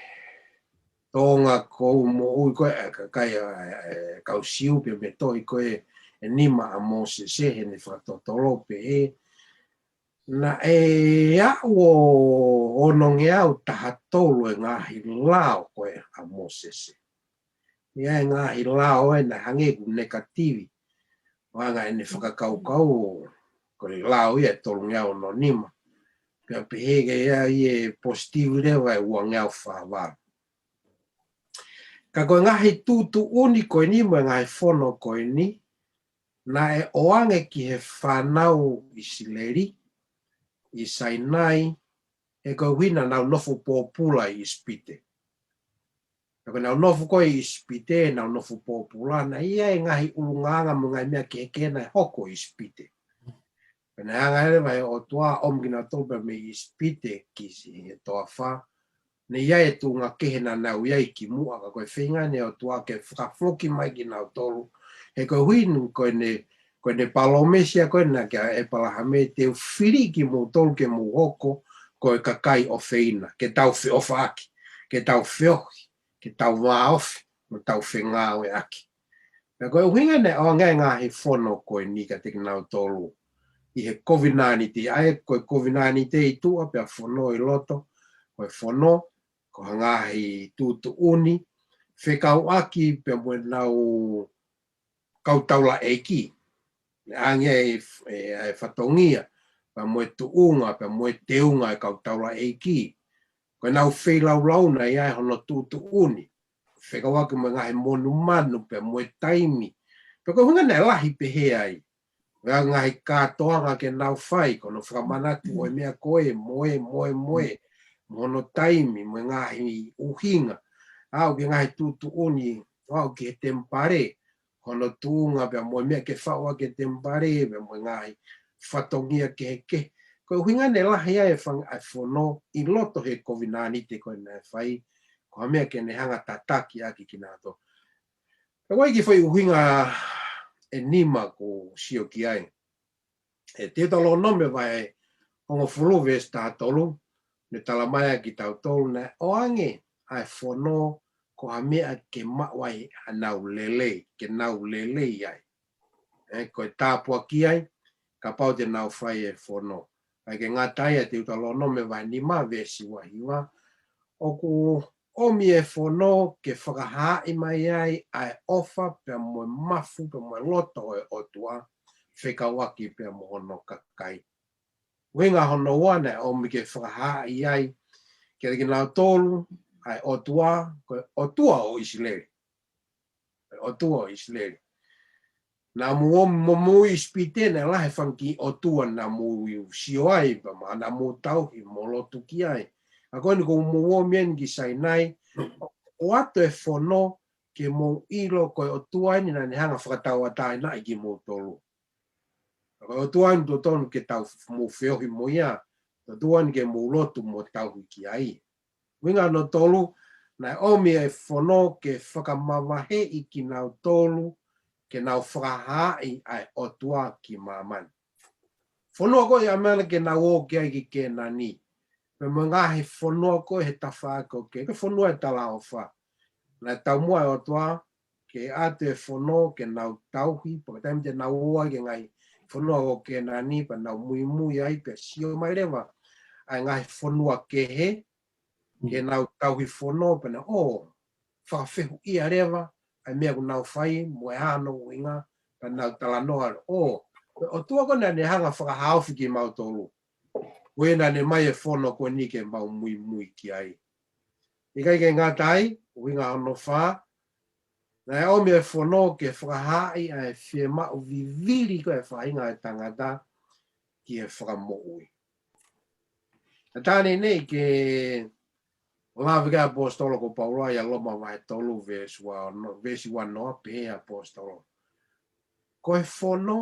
tōʻonga ko ē moʻui ko ē, ʻa e kakai, ʻa e, e, kau Siu pea mo e tohi ko ē ʻe nima ʻa Mōsese, heʻene fakatotolo pehē, naʻe aʻu ʻo onongeau taha tolu e ngaahi lao ko ē ʻa Mōsese. ʻI ai e ngaahi lao ē naʻe hangē ʻoku nekativi. ʻO anga ʻene fakakaukau, ko e lao ia ʻe tolungeau ono nima. Pea pehē ke ʻi ai e positive leva ʻe uangeau fā valu. Ka ko e ngaahi tuʻutuʻuni ko eni mo e ngaahi fono ko eni, naʻe ʻoange ki he fānau ʻIsileli ʻi Sainai, he ko e ʻuhi naʻa nau nofo pōpula ʻi ʻIsipite. Ka ko ʻenau nofo ko ē ʻi ʻIsipite, ʻenau nofo pōpula, naʻe ʻi ai e ngaahi ʻulungaanga mo e ngaahi meʻa kehekehe naʻe hoko ʻi ʻIsipite. Pea naʻe hanga leva ʻe he ʻOtua ʻo ʻomi kinautolu pea mei ʻIsipite ki he toafa. Naʻe ʻi ai e tuʻunga kehe naʻa nau ʻi ai kimuʻa, ka ko e feinga ʻeni ʻa e ʻOtua ke fakafoki mai kinautolu. He ko e ʻuhi ko ʻene, ko ʻene palōmesi ia ko ena kia ʻĒpalahame, te u fili kimoutolu ke mou hoko ko e kakai ʻofeina, ke tau feʻofaʻaki, ke tau feohi, ke tau vāofi, mo tau fengāueʻaki. Pea ko e ʻuhinga naʻe ʻoange ai e ngaahi fono ko eni kiate kinautolu ʻi he kovinānite, ʻa ia ko e kovinānite ʻi tuʻa pea fono ʻi loto, ko e fono, ko ha ngaahi tuʻutuʻuni fekauʻaki pea mo ʻenau kau taulaʻeiki. Naʻe ʻoange ai e, e, e fatongia, pea mo e tuʻunga, pea mo e teunga e kau taulaʻeiki. Ko ʻenau feilaulau naʻe ʻi ai hono tuʻutuʻuni fekauʻaki mo e ngaahi monumanu pea mo e taimi. Pea ko e ʻuhinga naʻe lahi pehē ai. Ko e ngaahi kātoanga ke nau fai, ko hono fakamanatu ʻo e meʻa ko ē, mo e, mo e, mo e, mo hono taimi, mo e ngaahi ʻuhinga. Aʻu ki he ngaahi tuʻutuʻuni, aʻu ki he temipale, hono tuʻunga pea mo e meʻa ke faʻu ʻaki e temipale, pea mo e ngaahi fatongia kehekehe. Ko e ʻuhinga naʻe lahi ai e fanga, ʻa e fono ʻi loto he kovinānite ko ē naʻe fai, ko ha meʻa ke ne hanga tataki ʻaki kinautolu. Pea ko e kiʻi foʻi ʻuhinga ʻe nima ʻoku ou sio ki ai. ʻI he Teutalōnome vahe hongofulu veesi taha tolu, naʻe talamai ai kiate kitautolu naʻe ʻoange ʻa e fono ko ha meʻa ke maʻu ai ʻenau lelei, ke nau lelei ai. ʻE, ko e tāpuaki ai, kapau te nau fai e fono. ʻIkai ke ngata ai, ʻa e Teutalōnome vahe nima veesi ua hiva, ʻoku ʻomi e fono ke fakahaaʻi mai ai ʻa e ʻofa pea mo e mafu pea mo e loto ʻo e ʻOtua fekauʻaki pea mo hono kakai. ʻUhinga hono ua naʻe ʻomi ke fakahaaʻi ai kiate kinautolu ʻa e ʻOtua, ko e ʻOtua ʻo ʻIsileli. ʻOtua ʻo ʻIsileli. Naʻa mou ō mo mou ʻi ʻIsipite, naʻe lahi e fanga kiʻi ʻotua naʻa mou sio ai, pea mo naʻa mou tauhi mo lotu ki ai. Ka ko eni kuo mou ō mai eni ki Sainai, ʻoatu e fono ke mou ʻilo ko e ʻOtua eni naʻa ne hanga fakatauʻatāinaʻi kimoutolu. Ka ko e ʻOtua eni totonu ke tau mou feohi mo ia, ʻOtua eni ke mou lotu mo tauhi ki ai. ʻUhinga hono tolu, naʻe ʻomi e fono ke fakamavaheʻi kinautolu, ke nau fakahaaʻi ʻa e ʻOtua ki māmani. Fonua ko ē ʻa māmani ke nau ō ki ai ki Kēnani. Pea mo e ngaahi fonua ko ē he tafaʻaki ko ē, ko e fonua ʻo e talaʻofa. Naʻe taumuʻa e ʻOtua ke ʻoatu e fono ke nau tauhi, pea ko e taimi te nau ō ai ki he ngaahi fonua ʻo Kēnani, pea nau muimui ai, pea sio mai leva ʻa e ngaahi fonua kehe, ke nau tauhi fono, pea nau ō fakafehuʻia leva ʻa e meʻa ʻoku nau fai, mo e hā hono ʻuhinga, pea nau talanoa leva, ʻo, ʻOtua ko ē naʻa ne hanga fakahaofi kimautolu. Ko ia naʻa ne ʻomai e fono ko eni ke mau muimui ki ai. ʻIkai ke ngata ai, ʻuhinga hono fā, naʻe ʻomi e fono ke fakahaaʻi ʻa e fiemaʻu vivili ko ē ʻa e faʻahinga ʻo e tangata ki he fakamoʻui. Naʻe tā naʻe ʻi ai ke lave ki ai ʻa e ʻaposetolo ko Paula ʻia Loma vahe tolu veesi ua ono, veesi ua noa, pehē ʻe he ʻaposetolo, ko e fono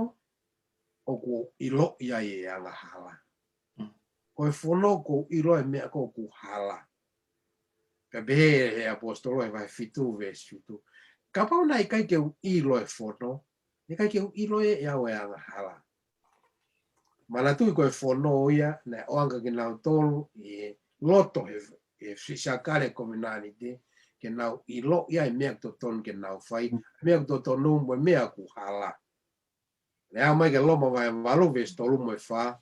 ʻoku ou ʻiloʻi ai e angahala. Ko e fono ʻoku ou ʻilo e meʻa ko ē ʻoku hala. Pea pehē ʻe he ʻaposetolo he vahe fitu veesi fitu, kapau naʻe ʻikai ke u ʻilo e fono, naʻe ʻikai ke u ʻilo ʻe au e angahala. Manatuʻi ko e fono ia naʻe ʻoange kia kinautolu ʻi he loto he, he fisakale kovinānite, ke nau ʻiloʻi ai e meʻa ʻoku totonu ke nau fai, meʻa ʻoku totonu mo e meʻa ʻoku hala. Naʻe aʻu mai ki he Loma vahe valu veesi tolu mo e fā,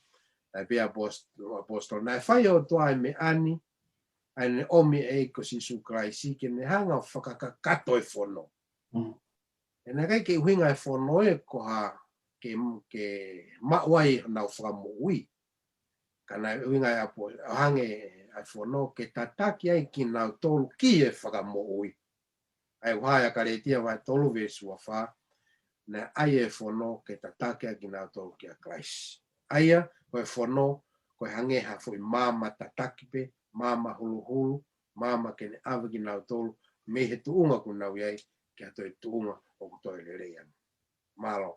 naʻe pehē ʻe he ʻapost-, ʻaposetolo, naʻe fai ʻe he ʻOtua e meʻa ni, ʻa ia naʻe ʻomi ʻe he ʻEiki ko Sīsū Kalaisi ke ne hanga fakakakato e fono. ʻE naʻe ʻikai ke ʻuhinga e fono ē ko ha ke, ke maʻu ai honau fakamoʻui. Ka naʻe ʻuhinga e ʻapo-, ʻoange ʻa e fono ke tataki ai kinautolu ki he fakamoʻui. ʻA ia ʻoku hā ʻia Kalētia vahe tolu veesi ua fā, naʻe ʻai e fono ke tataki ʻa kinautolu kia Kalaisi. ʻA ia, ko e fono, ko e hangē ha foʻi maama tataki pē, maama huluhulu, maama ke ne ʻave kinautolu, mei he tuʻunga ʻoku nau ʻi ai, ki ha toe tuʻunga ʻoku toe lelei ange. Mālō.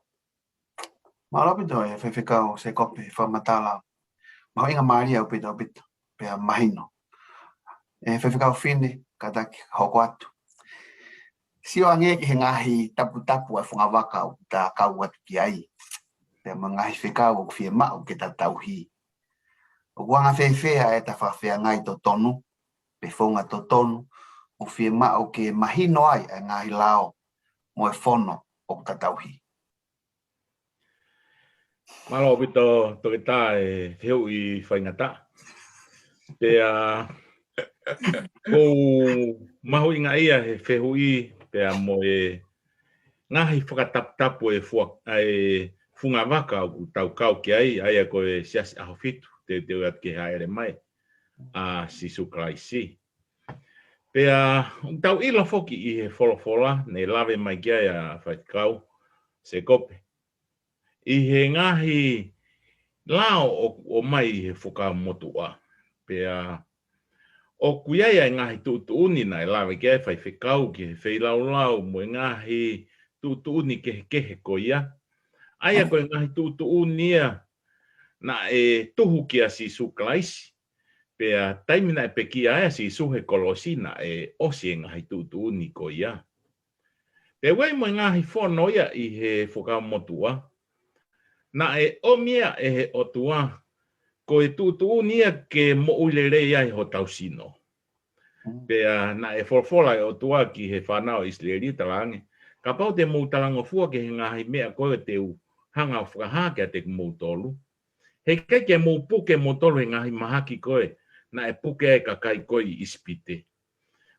Mālō ʻaupito e Faifekau Sēkope fakamatala. Mahuʻinga mālie ʻaupito ʻaupito, pea mahino. E Faifekau Fine, kātaki hoko atu. Sio ange ki he ngaahi taputapu ʻa e fungavaka ʻoku ta kau atu ki ai. Pea mo e ngaahi fekau ʻoku fiemaʻu ke ta tauhi. ʻOku anga fēfē ʻa e ta fakafeangai totonu, pe founga totonu, ʻoku fiemaʻu ke mahino ai ʻa e ngaahi lao mo e fono ʻoku ta tauhi. Mālō ʻaupito Toketā e fehuʻi faingataʻa. Pea ʻoku mahuʻinga ia he fehuʻi, pea mo e ngaahi fakataputapu e fua-, ʻa e fungavaka ʻoku tau kau ki ai, ʻa ia ko e Siasi ʻAhofitu, teuteu atu ke hāʻele mai ʻa Sīsū Kalaisi. Pea ʻoku tau ʻilo foki ʻi he folofola, naʻe lave mai ki ai ʻa Faifekau Sēkope. ʻI he ngaahi lao ʻoku ʻomai ʻi he Fuakava Motuʻa. Pea ʻoku ʻi ai ʻa e ngaahi tuʻutuʻuni naʻe lave ki ai Faifekau ki he feilaulau mo e ngaahi tuʻutuʻuni kehekehe ko ia. ʻA ia ko e ngaahi tuʻutuʻuni ia naʻe tuhu kia Sīsū Kalaisi. Pea taimi naʻe pekia ai ʻa Sīsū he kolosi naʻe ʻosi e ngaahi tuʻutuʻuni ko ia. Pea ʻoku ʻi ai mo e ngaahi fono ia ʻi he Fuakava Motuʻa, naʻe ʻomi ia ʻe he ʻOtua, ko e tuʻutuʻuni ia ke moʻui lelei ai hotau sino. Pea naʻe folofola e ʻOtua ki he fānau ʻIsileli talaange, kapau te mou talangofua ki he ngaahi meʻa ko ē te u hanga ʻo fakahā kiate kimoutolu, heʻikai ke mou puke moutolu he ngaahi mahaki ko ē naʻe puke ai e kakai ko ē ʻi ʻIsipite.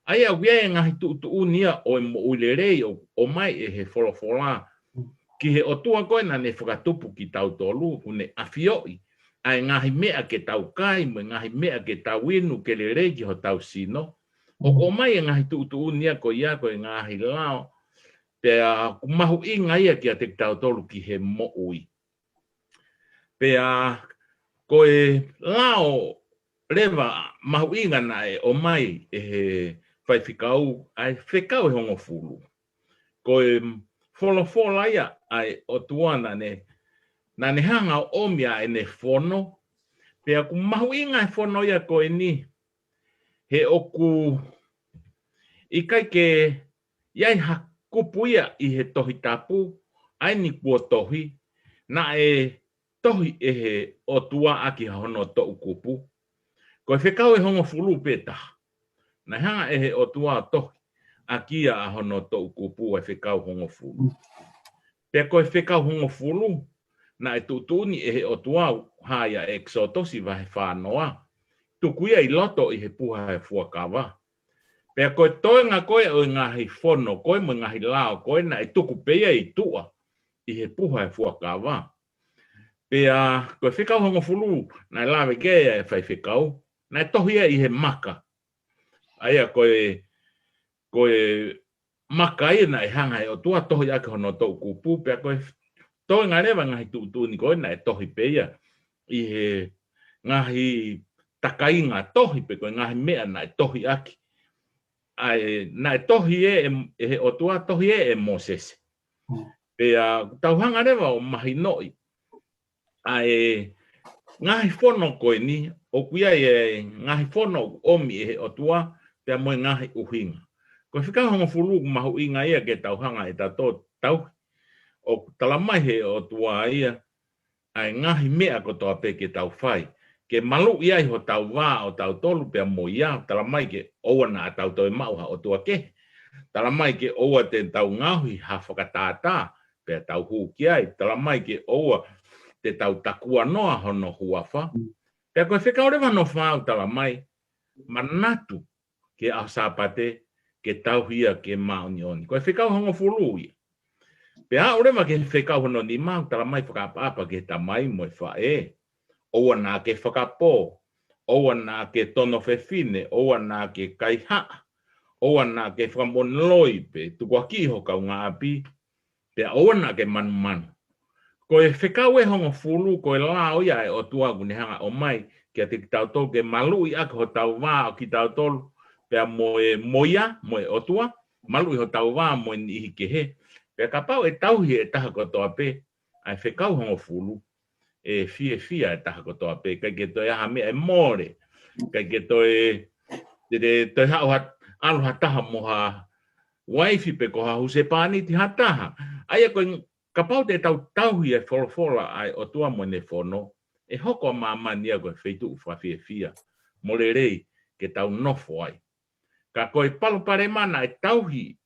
ʻA ia ʻoku ʻi ai e ngaahi tuʻutuʻuni ia ʻo e moʻui lelei ʻoku ʻomai ʻe he folofola ki he ʻOtua ko ē naʻa ne fakatupu kitautolu, ʻoku ne ʻafioʻi ʻa e ngaahi meʻa ke tau kai, mo e ngaahi meʻa ke tau inu ke lelei ki hotau sino. ʻOku ʻomai e ngaahi tuʻutuʻuni ia ko ia ko e ngaahi lao, pea ʻoku mahuʻinga ia kiate kitautolu ki he moʻui. Pea ko e lao leva mahuʻinga naʻe ʻomai ʻe he Faifekau, ʻa e fekau ʻe hongofulu. Ko e folofola ia ʻa e ʻOtua naʻa ne, naʻa ne hanga ʻo ʻomi ʻa ʻene fono. Pea ʻoku mahuʻinga e fono ia ko eni, he ʻoku ʻikai ke ʻi ai ha kupu ia ʻi he Tohi Tapu, ʻa eni kuo tohi, naʻe tohi ʻe he ʻOtua ʻaki hono toʻukupu. Ko e fekau ʻe hongofulu pē taha. Naʻe hanga ʻe he ʻOtua ʻo tohi ʻaki ia ʻa hono toʻukupu ʻa e fekau hongofulu. Pea ko e fekau hongofulu, naʻe tuʻutuʻuni ʻe he ʻOtua hā ia ʻEkisotosi vahe fā noa. Tuku ia ʻi loto ʻi he puha ʻo e fuakava. Pea ko e toenga ko ē ʻo e ngaahi fono ko ē mo e ngaahi lao ko ē naʻe tuku pē ia ʻi tuʻa ʻi he puha ʻo e fuakava. Pea ko e fekau hongofulu naʻe lave ki ai e Faifekau, naʻe tohi ia ʻi he maka. ʻA ia ko e, ko e maka ia naʻe hanga ʻe he ʻOtua tohi ʻaki hono toʻukupu, pea ko e toenga leva ngaahi tuʻutuʻuni ko ē naʻe tohi pē ia ʻi he ngaahi takainga tohi pe ko e ngaahi meʻa naʻe tohi ʻaki. ʻA e, naʻe tohi ʻe, ʻe he ʻOtua tohi ʻe, ʻe Mōsese. Pea tau hanga leva ʻo mahinoʻi ʻa e ngaahi fono ko eni, ʻoku ʻi ai e ngaahi fono ʻoku ʻomi ʻe he ʻOtua, pea mo e ngaahi ʻuhinga. Ko e fekau hongofulu ʻoku mahuʻinga ia ke tau hanga ʻe tautolu tauhi. ʻOku talamai he ʻOtua ia, ʻa e ngaahi meʻa kotoa pē ke tau fai. Ke maluʻi ai hotau vā ʻo tautolu pea mo ia, talamai ke ʻoua naʻa tau toe maʻu ha ʻotua kehe. Talamai ke ʻoua te tau ngaohi ha fakatātā, pea tau hū ki ai. Talamai ke ʻoua te tau takuanoa hono huafa. Pea ko e fekau leva hono fā ʻoku talamai, manatu ki he ʻaho Sāpate, ke tauhi ia ke māʻoniʻoni. Ko e fekau hongofulu ia. Pea aʻu leva ki he fekau hono nima, talamai fakaʻapaʻapa ki he tamai mo e faʻē. ʻOua naʻa ke fakapō, ʻoua naʻa ke tono fefine, ʻoua naʻa ke kaihaʻa, ʻoua naʻa ke fakamonoloi pe tukuakiʻi ho kaungāʻapi, pea ʻoua naʻa ke manumanu. Ko e fekau ʻe hongofulu, ko e lao ia ʻa e ʻOtua ʻoku ne hanga ʻo ʻomai kiate kitautolu ke maluʻi ʻaki hotau vā ʻo kitautolu, pea mo e, mo ia, mo e ʻOtua, maluʻi hotau vā mo e niʻihi kehe. Pea kapau ʻe tauhi ʻe taha kotoa pē ʻa e fekau hongofulu, ʻe fiefia ʻe taha kotoa pē, ʻikai ke toe ʻi ai ha meʻa ʻe mole, ʻikai ke toe, te, te, toe haʻu ha, ʻalu ha taha mo ha uaifi pe ko ha husepāniti ha taha. ʻA ia ko e, kapau te tau tauhi e folofola ʻa e ʻOtua mo ʻene fono, ʻe hoko ʻa māmani ia ko e feituʻu fakafiefia mo lelei ke tau nofo ai. Ka ko e palopalema naʻe tauhi,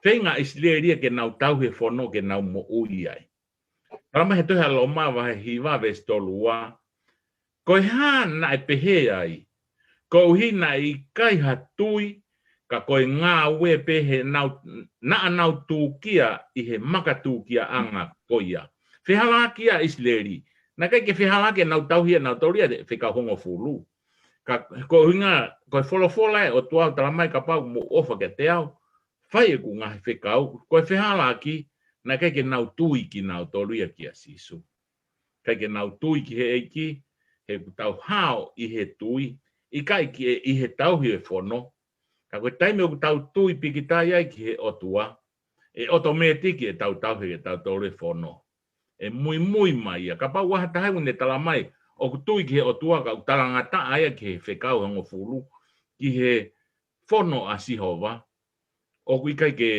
feinga ʻa ʻIsileli ia ke nau tauhi e fono ke nau moʻui ai. Talamai he tohi ʻa Loma vahe hiva veesi tolu ua, ko e hā naʻe pehē ai, koeʻuhi naʻe ʻikai ha tui, ka ko e ngāue pē he nau, naʻa nau tūkia ʻi he maka tūkiaʻanga ko ia. Fehālaaki ʻa ʻIsileli. Naʻe ʻikai ke fehālaaki ʻenau tauhi ʻenautolu ia ʻa e fekau hongofulu. Ka ko e ʻuhinga, ko e folofola ʻa e ʻOtua ʻoku talamai kapau mou ʻofa kiate au, fai ʻeku ngaahi fekau, ko e fehālaaki, naʻe ʻikai ke nau tui kinautolu ia kia Sīsū. ʻIkai ke nau tui ki he ʻEiki, he ʻoku tau hao ʻi he tui, ʻikai ke ʻi he tauhi e fono. Ka ko e taimi ʻoku tau tui pīkitai ai ki he ʻOtua, ʻe ʻotomētiki ʻetau tauhi ʻe tautolu e fono. ʻE muimui mai ia. Kapau ʻoku ʻi ai ha taha ʻoku ne talamai ʻoku tui ki he ʻOtua ka ʻoku talangataʻa ia ki he fekau hongofulu, ki he fono ʻa Sihova, ʻoku ʻikai ke,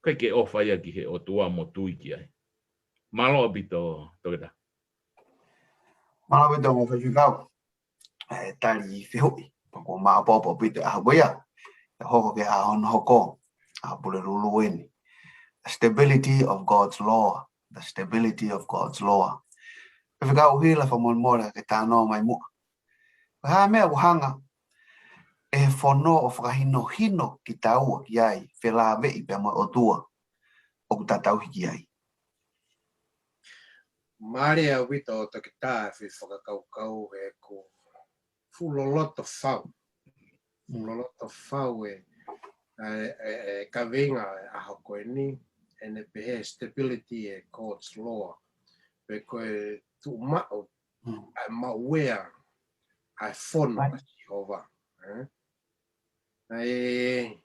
ʻikai ke ʻofa ia ki he ʻOtua mo tui ki ai. Mālō ʻaupito, Toketā. Mālō ʻaupito mo e faifekau. ʻE tali fehuʻi, pea ko e maʻopoʻopo ʻaupito ʻa e ʻaho ko ia. ʻE hoko ke ʻaho hono hoko, ʻa Pulelulu eni. The stability of God's law. The stability of God's law. Faifekau Hila, fakamolemole ke talanoa mai muʻa. Ko e hā e meʻa ʻoku hanga ʻe he fono ʻo fakahinohino kitaua ki ai, felāveʻi pea mo e ʻOtua ʻoku ta tauhi ki ai. Mālie ʻaupito Toketā e foʻi fakakaukau, he ʻoku fuʻu loloto fau. Fuʻu loloto fau e, e, e, e kaveinga e ʻaho ko eni, ʻene pehē stability e God's law. Pe ko e tuʻumaʻu, ʻa e maʻuea ʻa e fono ʻa Sihova. Eh? ʻA e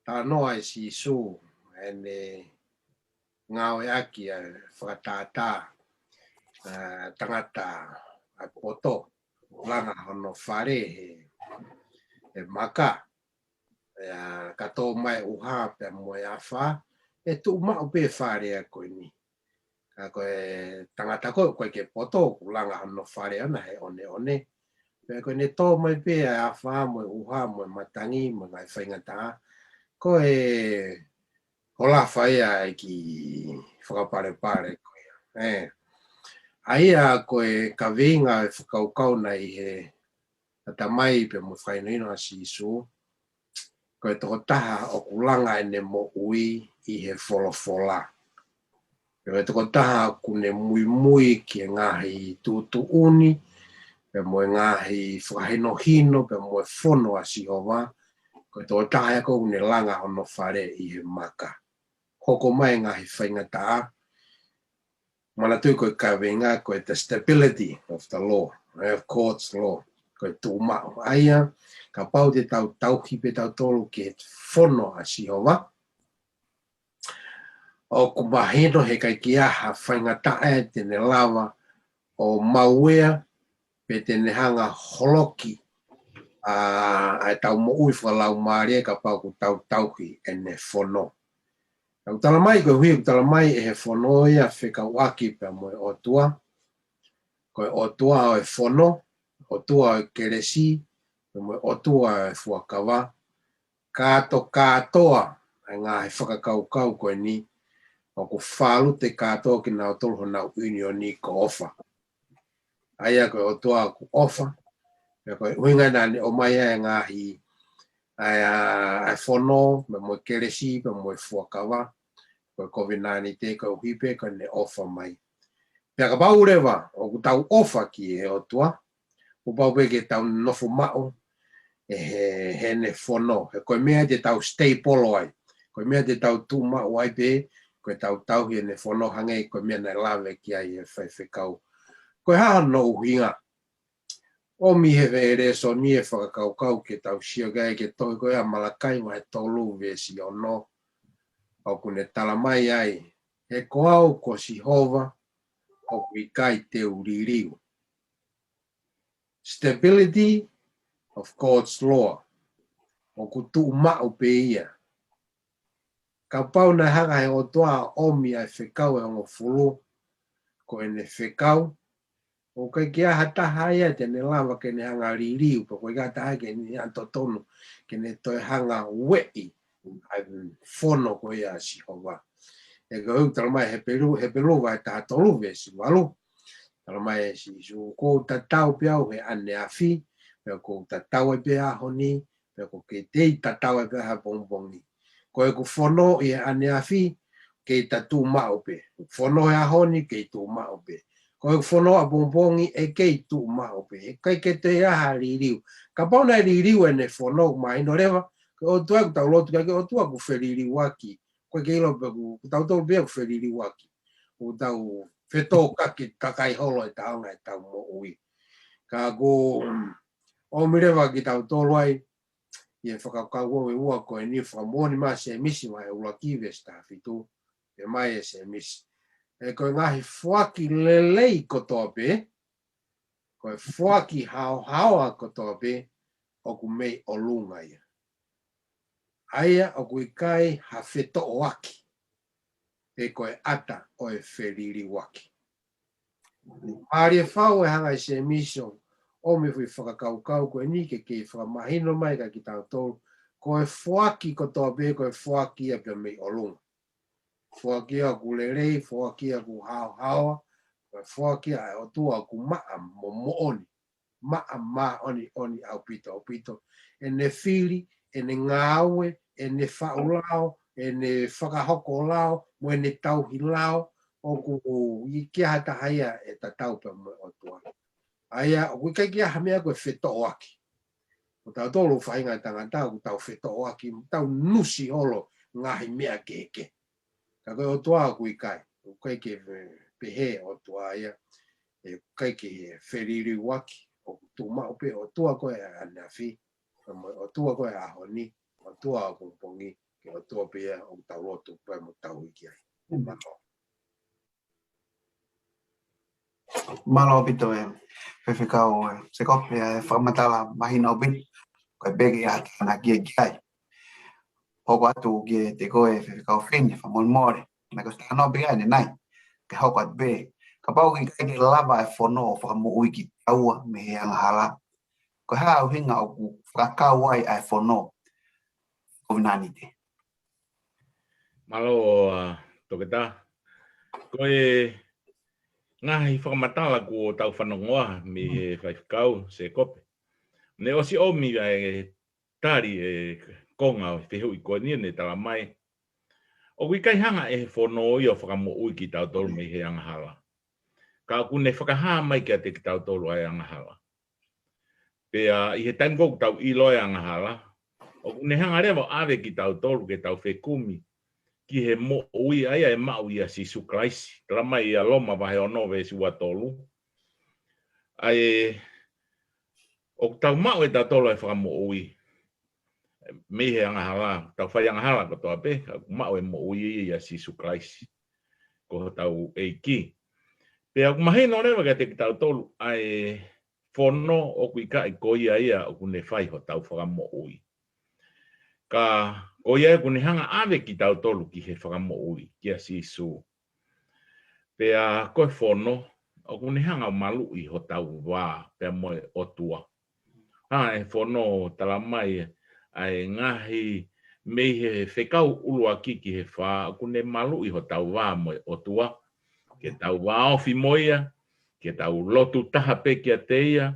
talanoa ʻa Sīsū, ʻene ngāueʻaki ʻa e fakatātā, ʻa e tangata ʻa e poto, langa hono fale he, he maka, ʻa, ka tō mai ʻuha pea mo e afā, ʻe tuʻumaʻu pē fale ʻa ko eni. Ka ko e tangata ko ē ʻoku ʻikai ke poto, ʻoku langa hono fale ʻona he ʻoneʻone. Pea ko ʻene tō mai pē ʻa e afā mo e ʻuha mo e matangi mo e ngaahi faingataʻa. Ko e holofa ia ʻa e kiʻi fakapalepale ko ia. Eh. ʻA ia ko e kaveinga e fakakaukau naʻe ʻi he ʻatamai pea mo e fakahinohino ʻa Sīsū, ko e tokotaha ʻoku langa ʻene moʻui ʻi he folofola. Pea ko e tokotaha ʻoku ne muimui ki he ngaahi tuʻutuʻuni, pea mo e ngaahi fakahinohino, pea mo e fono ʻa Sihova, ko e tokotaha ia ʻoku ne langa hono fale ʻi he maka. Hoko mai ngaahi faingataʻa, manatuʻi ko e kaveinga ko e the stability of the law, eh, of God's law, ko e tuʻumaʻu. ʻA ia, kapau te tau tauhi pē tautolu ki he fono ʻa Sihova, ʻoku mahino he ʻikai ke ʻi ai ha faingataʻa te ne lava ʻo maʻuea, pe te ne hanga holoki, ʻa, ʻa ʻetau moʻui fakalaumālie kapau ʻoku tau tauhi ʻene fono. ʻOku talamai, koeʻuhi ʻoku talamai ʻe he fono ia fekauʻaki pea mo e ʻOtua. Ko e ʻOtua ʻo e fono, ʻOtua ʻo e kelesi, pea mo e ʻOtua ʻo e fuakava. Kāto, kātoa ʻa e ngaahi fakakaukau ko eni, ʻoku fālute kātoa kinautolu honau ʻiunioni ko ʻofa. ʻA ia ko e ʻOtua ʻoku ʻofa. Pea ko e ʻuhinga naʻa ne ʻomai ai e ngaahi, ʻa e, ʻa e fono, pea mo e kelesi, pea mo e fuakava. Ko e kovinānite koeʻuhi pē ko ʻene ʻofa mai. Pea kapau leva ʻoku tau ʻofa ki he ʻOtua, kuo pau pē ke tau nofo maʻu he, heʻene fono, he ko e meʻa te tau staple ai, ko e meʻa te tau tuʻu maʻu ai pē, ko ʻetau tauhi ʻene fono hangē ko e meʻa naʻe lave ki ai e faifekau. Ko e hā hono ʻuhinga? ʻOmi he lēsoni e fakakaukau ke tau sio ki ai ki he tohi ko ia ʻa Malakai vahe tolu veesi ono, ʻoku ne tala mai ai, he ko au ko Sihova, ʻoku ʻikai te u liliu. Stability of God's law. ʻOku tuʻu maʻu pē ia. Kapau naʻe hanga he ʻOtua ʻo ʻomi ʻa e fekau ʻe hongofulu, ko ʻene fekau, ʻoku ʻikai ke ʻi ai ha taha ia te ne lava ke ne hanga liliu, pe ʻoku ʻikai ha taha ke ne ʻi ai ha totonu ke ne toe hanga ueʻi ʻa e fono ko ia ʻa Sihova. He ko e ʻuhinga tala mai Hepelū, Hepelū vahe taha tolu veesi valu. Tala mai ʻe Sīsū, ʻoku ou tatau pē au he ʻaneafi, pea ʻoku ou tatau ai pē he ʻaho ni, pea ʻoku ou kei tatau ai pē he pongipongi. Ko ʻeku fono ʻi he ʻaneafi, kei tuʻu maʻu pē. Fono he ʻaho ni, kei tuʻu maʻu pē. Ko ʻeku fono ʻapongipongi, ʻe kei tuʻu maʻu pē. ʻE ʻikai ke toe ʻi ai ha liliu. Kapau naʻe liliu ʻene fono, mahino leva, ko e ʻOtua ʻoku tau lotu ki ai, ko e ʻOtua ʻoku feliliuaki. ʻOku ʻikai ke ʻilo pe ʻoku, ʻoku tautolu pē ʻoku feliliuaki. ʻOku tau fetōkaki kakai holo ʻe taonga ʻetau moʻui. Ka ʻoku ʻomi leva kitautolu ai, ʻi he fakakaukau ʻe ua ko eni, fakamoʻoni mai Sēmisi vahe ʻuluaki veesi taha fitu, pehē mai ʻe Sēmisi, he ko e ngaahi foaki lelei kotoa pē, ko e foaki haohaoa kotoa pē, ʻoku mei ʻolunga ia. ʻA ia ʻoku ʻikai ha fetoʻoaki, pe ko e ʻata ʻo e feliliuaki. Mālie fau e hanga ʻe Sēmisi ʻo ʻomi e foʻi fakakaukau ko eni ke kei fakamahino mai kia kitautolu, ko e foaki kotoa pē, ko e foaki ia pē mei ʻolunga. Foaki ia ʻoku lelei, foaki ia ʻoku haohaoa, ko e foaki ia ʻa e ʻOtua ʻoku maʻa mo moʻoni, maʻa māʻoniʻoni ʻaupito, ʻaupito. ʻEne fili, ʻene ngāue, ʻene faʻu lao, ʻene fakahoko lao, mo ʻene tauhi lao, ʻoku ʻikai ha taha ia ʻe tatau pea mo e ʻOtua. ʻA ia, ʻoku ʻikai ke ʻi ai ha meʻa ko e fetoʻoaki. Ko tautolu faʻahinga tangata, ʻoku tau fetoʻoaki, tau nusi holo ngaahi meʻa kehekehe. Ka ko e ʻOtua ʻoku ʻikai, ʻoku ʻikai ke pehē ʻOtua ia, ʻe ʻikai ke feliliuaki, ʻoku tuʻu maʻu pē ʻOtua ko e ʻaneafi, pea mo e ʻOtua ko e ʻaho ni, ʻOtua ʻapongipongi, ko e ʻOtua pē ia ʻoku tau lotu pea mo tauhi ki ai. Mālō. Mālō ʻaupito e faifekau ē, Sēkope, e fakamatala mahino ʻaupito, ko e peke ia tānaki ki ai. Hoko atu kiate koe faifekau Fine, fakamolemole. Naʻe ko e talanoa pē ʻanenai, ke hoko atu pē. Kapau ʻoku ʻikai ke lava e fono ʻo fakamoʻui kitaua mei he angahala, ko e hā e ʻuhinga ʻoku fakakau ai ʻa e fono kovinānite? Mālō, ʻa, Toketā. Ko e ngaahi fakamatala kuo tau fanongoa mei he faifekau Sēkope, ne ʻosi ʻomi ʻa e tali e konga ʻo e fehuʻi ko eni, ne tala mai, ʻoku ʻikai hanga ʻe he fono ia ʻo fakamoʻui kitautolu mei he angahala, ka ʻoku ne fakahā mai kiate kitautolu ʻa e angahala. Pea ʻi he taimi ko ē ʻoku tau ʻilo e angahala, ʻoku ne hanga leva ʻo ʻave kitautolu ke tau fekumi ki he moʻui ʻa ia ʻe maʻu ʻia Sīsū Kalaisi. Tala mai ʻia Loma vahe ono veesi ua tolu, ʻa e, ʻoku tau maʻu ʻe tautolu ʻa e fakamoʻui mei he angahala, tau fai angahala kotoa pē, ka ʻoku maʻu e moʻui ʻia Sīsū Kalaisi ko hotau ʻEiki. Pea ʻoku mahino leva kiate kitautolu ʻa e fono ʻoku ʻikai ko ia ia ʻoku ne fai hotau fakamoʻui, ka ko ia ʻoku ne hanga ʻave kitautolu ki he fakamoʻui, kia Sīsū. Pea ko e fono ʻoku ne hanga ʻo maluʻi hotau vā pea mo e ʻOtua. Hanga ʻe he fono ʻo tala mai ʻa e ngaahi, mei he fekau ʻuluaki ki he fā, ʻoku ne maluʻi hotau vā mo e ʻOtua, ke tau vāofi mo ia, ke tau lotu taha pē kiate ia,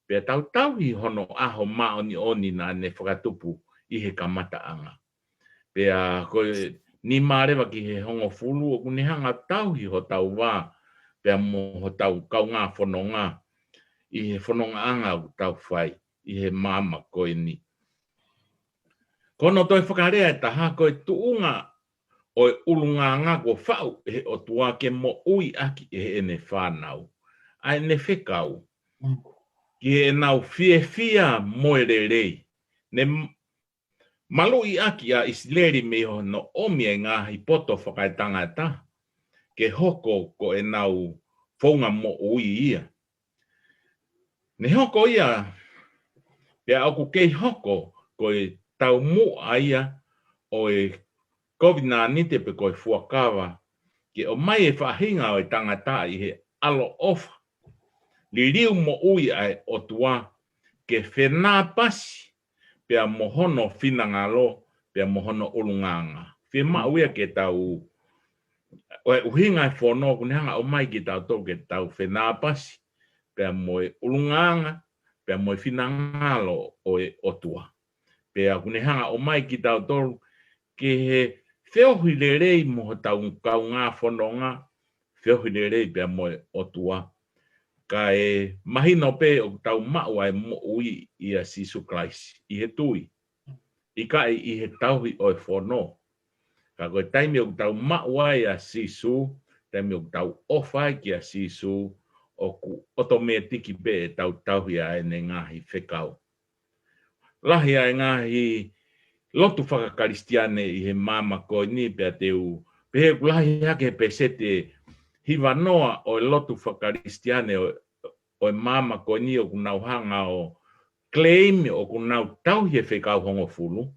pea tau tauhi hono ʻaho māʻoniʻoni naʻa ne fakatupu ʻi he kamataʻanga. Pea ko e nima leva ki he hongofulu, ʻoku ne hanga ʻo tauhi hotau vā pea mo hotau kaungā fononga ʻi he fonongaʻanga ʻoku tau fai. ʻi he maama ko eni. Ko hono toe fakalea ʻe taha, ko e tuʻunga ʻo e ʻulungaanga kuo faʻu ʻe he ʻOtua ke moʻui ʻaki ʻe heʻene fānau, ʻa ʻene fekau, ki heʻenau fiefia mo e lelei. Ne m-, maluʻi ʻaki ʻa ʻIsileli mei hono ʻomi e ngaahi poto fakaetangata, ke hoko ko ʻenau founga moʻui ia. Ne hoko ia, pea ʻoku kei hoko ko e taumuʻa ia ʻo e kovinānite pe ko e fuakava, ke ʻomai e faʻahinga ʻo e tangata ʻi he ʻaloʻofa, liliu moʻui ʻa e ʻOtua, ke fenāpasi pea mo hono finangalo, pea mo hono ʻulungaanga. Fiemaʻu ia ke tau, ʻo e ʻuhinga e fono, ʻoku ne hanga ʻomai kitautolu ke tau fenāpasi pea mo e ʻulungaanga, pea mo e finangalo ʻo e ʻOtua. Pea ʻoku ne hanga ʻomai kitautolu ke he feohi lelei mo hotau kaungā fononga, feohi lelei pea mo e ʻOtua. Kae mahino pē ʻoku tau maʻu ʻa e moʻui ʻia Sīsū Kalaisi ʻi he tui, ʻikai ʻi he tauhi ʻo e fono. Ka ko e taimi ʻoku tau maʻu ai ʻa Sīsū, taimi ʻoku tau ʻofa ai kia Sīsū, ʻoku ʻotomētiki pē ʻetau tauhi ʻa ʻene ngaahi fekau. Lahi ʻa e ngaahi lotu fakakalisitiane ʻi he maama ko eni, pea te u pehē ʻoku lahi hake he pēseti ʻe hiva noa ʻo e lotu fakakalisitiane ʻo, ʻo e maama ko eni ʻoku nau hanga ʻo claim ʻoku nau tauhi e fekau hongofulu.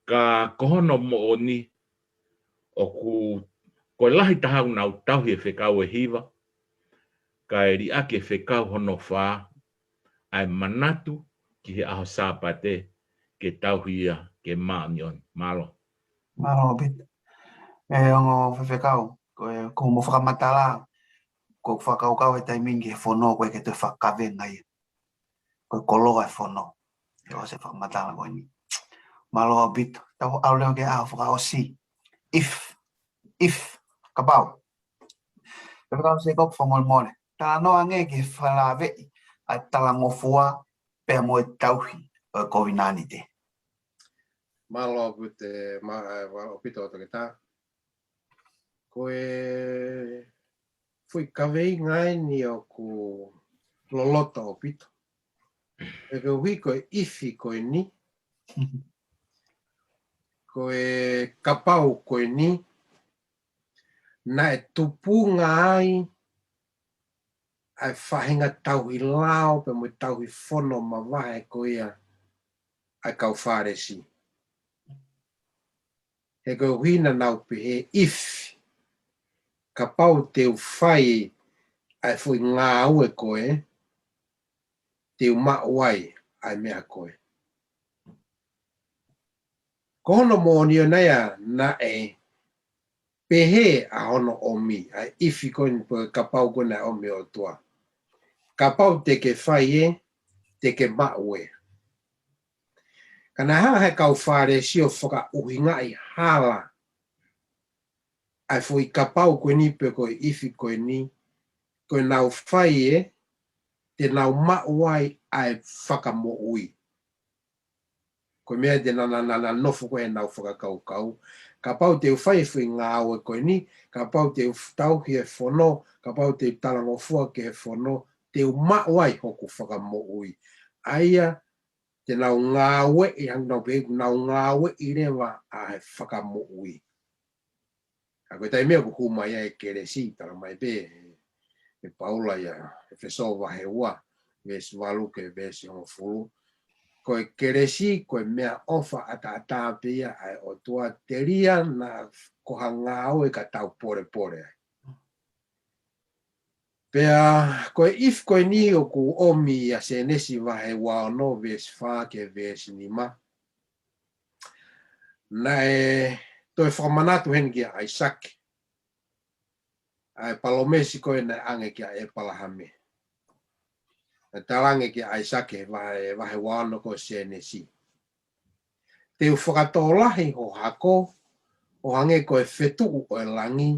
Ka ko hono moʻoni, ʻoku, ko e lahi taha ʻoku nau tauhi e fekau ʻe hiva, kae liʻaki e fekau hono fā, ʻa e manatu ki he ʻaho Sāpate, ke tauhi ia ke māʻoniʻoni. Mālō. Mālō ʻaupito. ʻE ongo faifekau, ko e, ko hoʻomo fakamatala, ko e fakakaukau he taimi ni ki he fono, ko e ke toe fakakavenga ia. Ko e koloa e fono. ʻE ʻosi e fakamatala ko eni. Mālō ʻaupito. Tau ʻalu leva ki he ʻaho fakaʻosi. If, if, kapau. Faifekau Sēkope, fakamolemole. Talanoa ange ki he fakalaveʻi ʻa e talangofua pea mo e tauhi ʻo e kovinānite. Mālō ʻaupito, mā-, ē, mālō ʻaupito Toketā. Ko e foʻi kaveinga eni ʻoku loloto ʻaupito. He koeʻuhi ko e ifi ko eni, ko e kapau ko eni, naʻe tupunga ai ʻa e faʻahinga tauhi lao pea mo e tauhi fono mavahe ko ia ʻa e kau Fālesi. He koeʻuhi naʻa nau pehē, if, kapau te u fai ʻa e foʻi ngāue ko ē, te u maʻu ai ʻa e meʻa ko ē. Ko hono moʻoni ʻona ia naʻe pehē ʻa hono ʻomi, ʻa e ifi ko eni pe kapau ko ē naʻe ʻomi ʻe he ʻOtua. Kapau te ke fai ē, te ke maʻu ē. Ka naʻe hanga he kau Fālesi ʻo fakaʻuhingaʻi hala ʻa e foʻi kapau ko eni pe ko e ifi ko eni, ko ʻenau fai ē, te nau maʻu ai ʻa e fakamoʻui. Ko e meʻa te na, na, na, na nofo ko ē ʻenau fakakaukau. Kapau te u fai e foʻi ngāue ko eni, kapau te u tauhi e fono, kapau te u talangofua ki he fono, te u maʻu ai hoku fakamoʻui. ʻA ia, te nau ngāueʻi, hangē nau pehē, nau ngāueʻi leva ʻa e fakamoʻui. Ka ko e taimi ʻoku hū mai ai e kelesi, talamai pē ʻe Paula ia, ʻEfesō vahe ua, veesi valu ki he veesi hongofulu. Ko e kelesi, ko e meʻaʻofa ʻataʻatā pē ia ʻa e ʻOtua, telia naʻa ko ha ngāue ka tau polepole ai. Pea ko e if ko eni ʻoku ʻomi ʻia Sēnesi vahe ua ono veesi fā ki he veesi nima. Naʻe toe fakamanatu heni kia ʻAisake ʻa e palōmesi ko ē naʻe ʻange kia ʻEpalahame. Naʻe talaange kia ʻAisake he vahe, vahe ua ono ko ē Sēnesi. Te u fakatōlahi ho hako, ʻo hangē ko e fetuʻu ʻo e langi,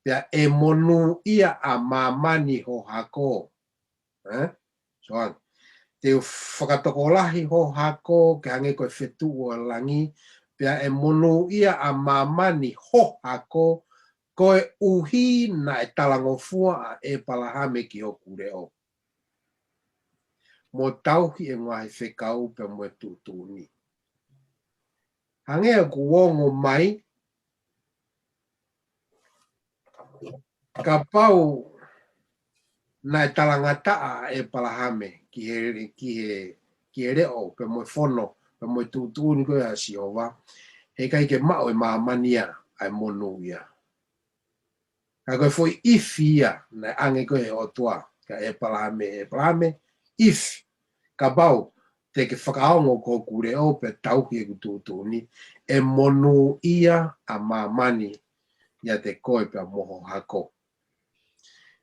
pea ʻe monūʻia ʻa māmani ho hako. Ē? Soang. te u fakatokolahi ho hako ke hangē ko e fetuʻu ʻo langi, pea ʻe monūʻia ʻa māmani ho hako, koeʻuhi naʻe talangofua ʻa ʻEpalahame ki hoku leʻo, mo tauhi ʻeku ngaahi fekau pea mo e tuʻutuʻuni. Hangē ʻoku ongo mai, kapau naʻe talangataʻa ʻa ʻEpalahame ki he, ki he, ki he leʻo pea mo e fono pea mo e tuʻutuʻuni ko ia ʻa Sihova, heʻikai ke maʻu ʻe māmani ia ʻa e monūʻia. Ka ko e foʻi if ia naʻe ʻange ko ē ʻe he ʻOtua kia ʻEpalahame, ʻEpalahame, if, kapau te ke fakaongo ki hoku leʻo pea tauhi ʻeku tuʻutuʻuni, ʻe monūʻia ʻa māmani ʻiate koe pea mo ho hako.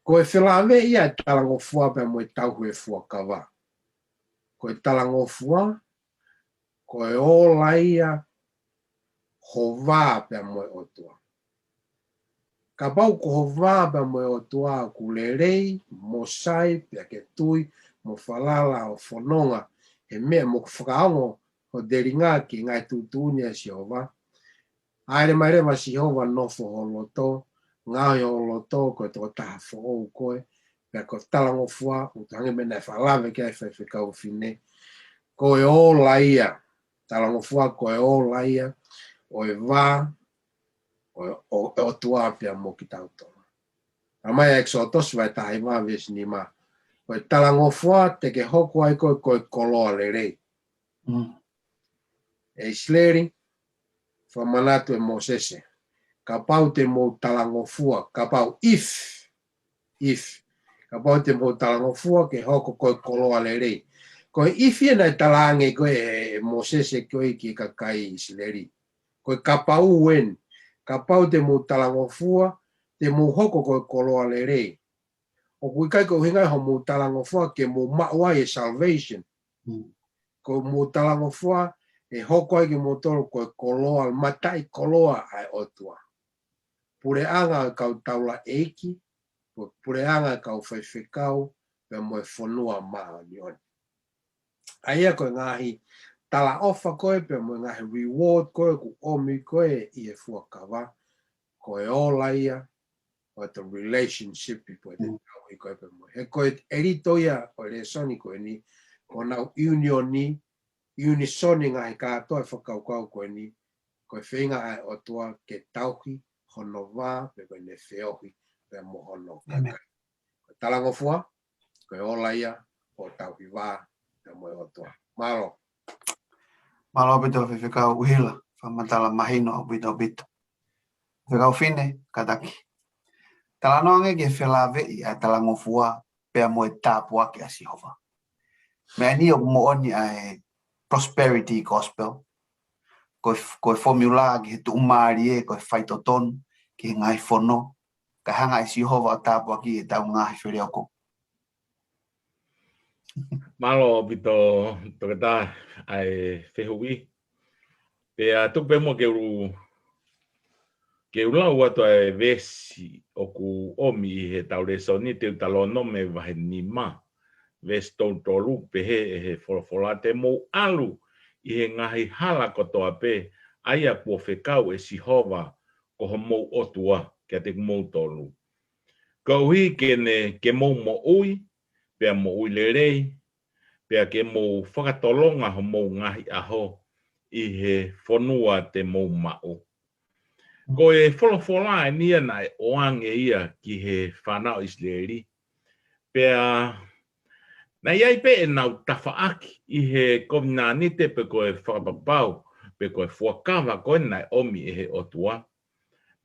Ko e felāveʻi ia ʻa e talangofua pea mo e tauhi e fuakava. Ko e talangofua, ko e ola ia ho vā pea mo e ʻOtua. Kapau ko ho vā pea mo e ʻOtua ʻoku lelei mo sai, pea ke tui mo falala ʻo fononga he meʻa mo fakaongo ho telinga ki he ngaahi tuʻutuʻuni ʻa Sihova, ʻalu mai leva Sihova ʻo nofo ho loto, ngaohi ho loto ko e tokotaha foʻou koe, pea ko e talangofua, ʻoku hangē ko e meʻa naʻe fakalave ki ai ʻa e faifekau fefine, ko e ola ia, talangofua ko e ola ia ʻo e vā ʻo, ʻo, ʻo e ʻOtua pea mo kitautolu. Talamai ʻe ʻEkisoto vahe taha hiva veesi nima, ko e talangofua te ke hoko ai ko e, ko e koloa lelei. Mm. ʻE ʻIsileli, fakamanatu ʻe Mōsese, kapau te mou talangofua, kapau if, if, kapau te mou talangofua ke hoko ko e koloa lelei. Ko e if ia naʻe talaange ko ē ʻe Mōsese ko ē ki he kakai ʻIsileli. Ko e kapau eni, kapau te mou talangofua, te mou hoko ko e koloa lelei. ʻOku ʻikai ko e ʻuhinga ia hoʻomou talangofua ke mou maʻu ai e salvation. Mm. Ko hoʻomou talangofua ʻe hoko ai kimoutolu ko e koloa, mataʻikoloa ʻa e ʻOtua. Puleʻanga ʻo e kau taulaʻeiki, pu-, puleʻanga ʻo e kau faifekau, pea mo e fonua māʻoniʻoni. ʻA ia ko e ngaahi talaʻofa ko ē, pea mo e ngaahi reward ko ē ʻoku ʻomi ko ē ʻi he fuakava, ko e ola ia ʻo e relationship ʻi he, mm, tauhi ko ē pea mo. He ko e ʻelito ia ʻo e lēsoni ko eni, ko honau ʻiunioni, ʻiunisoni ngaahi kātoa e fakakaukau ko eni, ko e feinga ʻa e ʻOtua ke tauhi hono vā, pe ko ʻene feohi pea mo hono, amen, kakai. Ko e talangofua, ko e ola ia ʻo e tauhi vā pea mo e ʻOtua. Mālō. Mālō ʻaupito faifekau ʻUhila, fakamatala mahino ʻaupito ʻaupito. Faifekau fefine, kātaki. Talanoa ange ki he felāveʻi ʻa e talangofua pea mo e tāpuaki ʻa Sihova. Meʻa ni ʻoku moʻoni ʻa e prosperity gospel. Ko e f-, ko e formula ki he tuʻumālie, ko e faitotonu ki he ngaahi fono, kae hanga ʻe Sihova ʻo tāpuakiʻi ʻetau ngaahi feleoko. Mālō ʻaupito, toketā, ʻa e fehuʻi. Pea tuku pē muʻa ke u, ke u lau atu ʻa e veesi ʻoku ʻomi ʻi heʻetau lēsoni, Teutalōnome vahe nima, veesi tolu tolu, pehē ʻe he folofola, te mou ʻalu ʻi he ngaahi hala kotoa pē ʻa ia kuo fekau ʻe Sihova ko homou ʻOtua kiate kimoutolu, koeʻuhi ke ne, ke mou moʻui, pea moʻui lelei, pea ke mou fakatolonga homou ngaahi ʻaho ʻi he fonua te mou maʻu. Ko e folofola eni ia naʻe ʻoange ia ki he fānau ʻIsileli. Pea naʻe ʻi ai pē ʻenau tafaʻaki ʻi he kovinānite pe ko e fakapapau, pe ko e fuakava ko ē naʻe ʻomi ʻe he ʻOtua.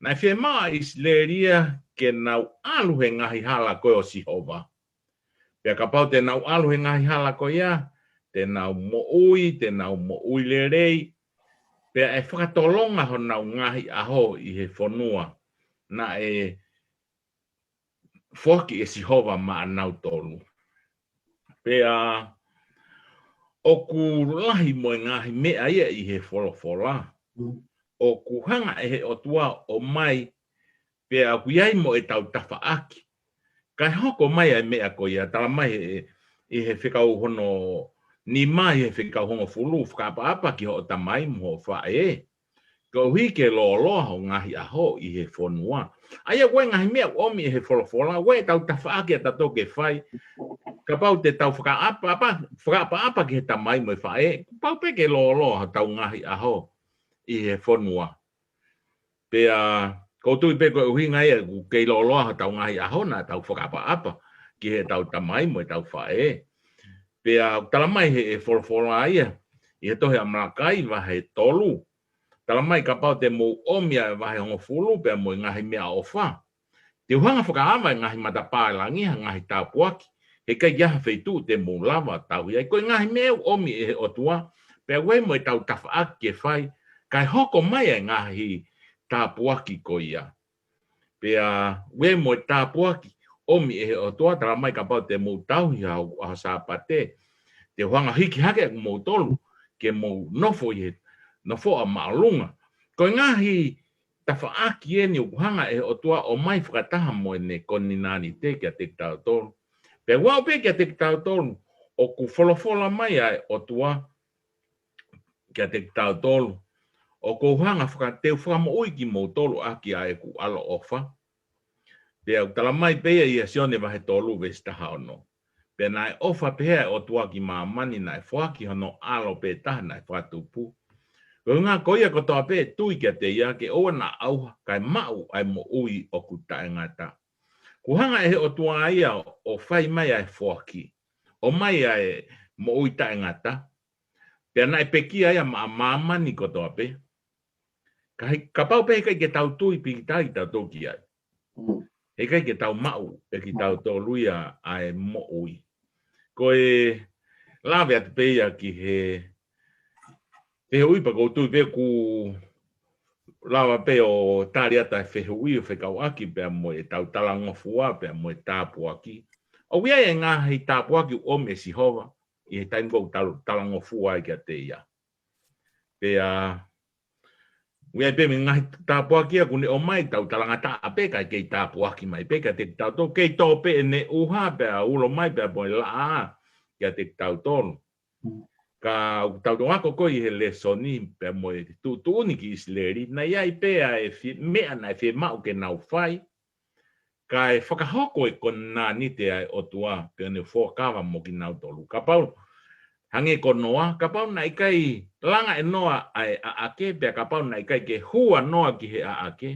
Naʻe fiemaʻu ʻa ʻIsileli ia ke nau ʻalu he ngaahi hala ko ē ʻo Sihova. Pea kapau te nau ʻalu he ngaahi hala ko ia, te nau moʻui, te nau moʻui lelei, pea ʻe fakatolonga honau ngaahi ʻaho ʻi he fonua naʻe foaki ʻe Sihova maʻanautolu. Pea ʻoku lahi mo e ngaahi meʻa ia ʻi he folofola. Mm. ʻOku hanga ʻe he ʻOtua ʻo ʻomai, pea ʻoku ʻi ai mo ʻetau tafaʻaki. Kae hoko mai ʻa e meʻa ko ia, talamai ʻe, ʻi he fekau hono nima, ʻi he fekau hongofulu, fakaʻapaʻapa ki hoʻo tamai mo hoʻo faʻē, koeʻuhi ke lōloa hoʻo ngaahi ʻaho ʻi he fonua. ʻA ia ko e ngaahi meʻa ʻoku ʻomi ʻe he folofola, ko e tau tafaʻaki ʻa tatou ke fai, kapau te tau fakaʻapaʻapa, fakaʻapaʻapa ki he tamai mo e faʻē, kuo pau pē ke lōloa hotau ngaahi ʻaho ʻi he fonua. Pea ʻoku ou tui pē ko e ʻuhinga ia ʻoku kei lōloa hotau ngaahi ʻaho naʻa tau fakaʻapaʻapa ki heʻetau tamai mo ʻetau faʻē. Pea ʻoku tala mai ʻe he folofola ia ʻi he tohi ʻa Malakai vahe tolu. Tala mai kapau te mou ʻomi ʻa e vahe hongofulu pea mo e ngaahi meʻaʻofa, te u hanga ʻo fakaava ʻi he ngaahi matapā ʻo e langi ha ngaahi tāpuaki, heʻikai ke ʻi ai ha feituʻu te mou lava ʻo tauhi ai. Ko e ngaahi meʻa ʻoku ʻomi ʻe he ʻOtua, pea ʻoku ʻi ai mo ʻetau tafaʻaki ke fai, kae hoko mai ʻa e ngaahi tāpuaki ko ia. Pea ʻoku ʻi ai mo e tāpuaki ʻomi ʻe he ʻOtua, tala mai kapau te mou tauhi ʻa e Sāpate, te u hanga ʻo hiki hake ʻa kimoutolu ke mou nofo ʻi he nofoʻa māʻolunga. Ko e ngaahi tafaʻaki eni ʻoku hanga ʻe he ʻOtua ʻo ʻomai fakataha mo ʻene koninanite kiate kitautolu. Pea ʻoku aʻu pē kiate kitautolu, ʻoku folofola mai ʻa e ʻOtua kiate kitautolu, ʻoku ou hanga faka-, te u fakamoʻui kimoutolu ʻaki ʻa ʻeku ʻaloʻofa. Pea ʻoku tala mai pē ia ʻia Sione vahe tolu veesi taha ono. Pea naʻe ʻofa pehē ʻa e ʻOtua ki māmani naʻe foaki hono ʻAlo pē taha naʻe fakatupu, ko e ʻuhinga ko ia kotoa pē ʻe tui kiate ia ke ʻoua naʻa ʻauha kae maʻu ʻa e moʻui ʻoku taʻengata. Kuo hanga ʻe he ʻOtua ia ʻo fai mai ʻa e foaki, ʻomai ʻa e moʻui taʻengata, pea naʻe pekia ia maʻa māmani kotoa pē. Ka he, kapau pē heʻikai ke tau tui pīkitai tautolu ki ai, heʻikai ke tau maʻu ʻe kitautolu ia ʻa e moʻui. Ko e lave atu pē ia ki he fehuʻi, pea ʻoku ou tui pē ʻoku lava pē ʻo tali atu ʻa e fehuʻi ʻo fekauʻaki pea mo ʻetau talangofua pea mo e tāpuaki. ʻOku ʻi ai e ngaahi tāpuaki ʻoku ʻomi ʻe Sihova ʻi he taimi ʻoku tau talangofua ai kiate ia. Pea ʻoku ʻi ai pē mo e ngaahi tāpuaki ia ʻoku ne ʻomai, tau talangataʻa pē kae kei tāpuaki mai pē kiate kitautolu, kei tō pē ʻene ʻuha pea ulo mai pea mo e laʻā kiate kitautolu. Ka ʻoku tau ako ko ē ʻi he lēsoni pea mo e tuʻutuʻuni ki ʻIsileli, naʻe ʻi ai pē ʻa e fi-, meʻa naʻe fiemaʻu ke nau fai, kae fakahoko e koninanite ʻa e ʻOtua pea ne fuakava mo kinautolu. Kapau, hangē ko Noa, kapau naʻe ʻikai langa ʻe Noa ʻa e ʻaʻake, pea kapau naʻe ʻikai ke hū ʻa Noa ki he ʻaʻake,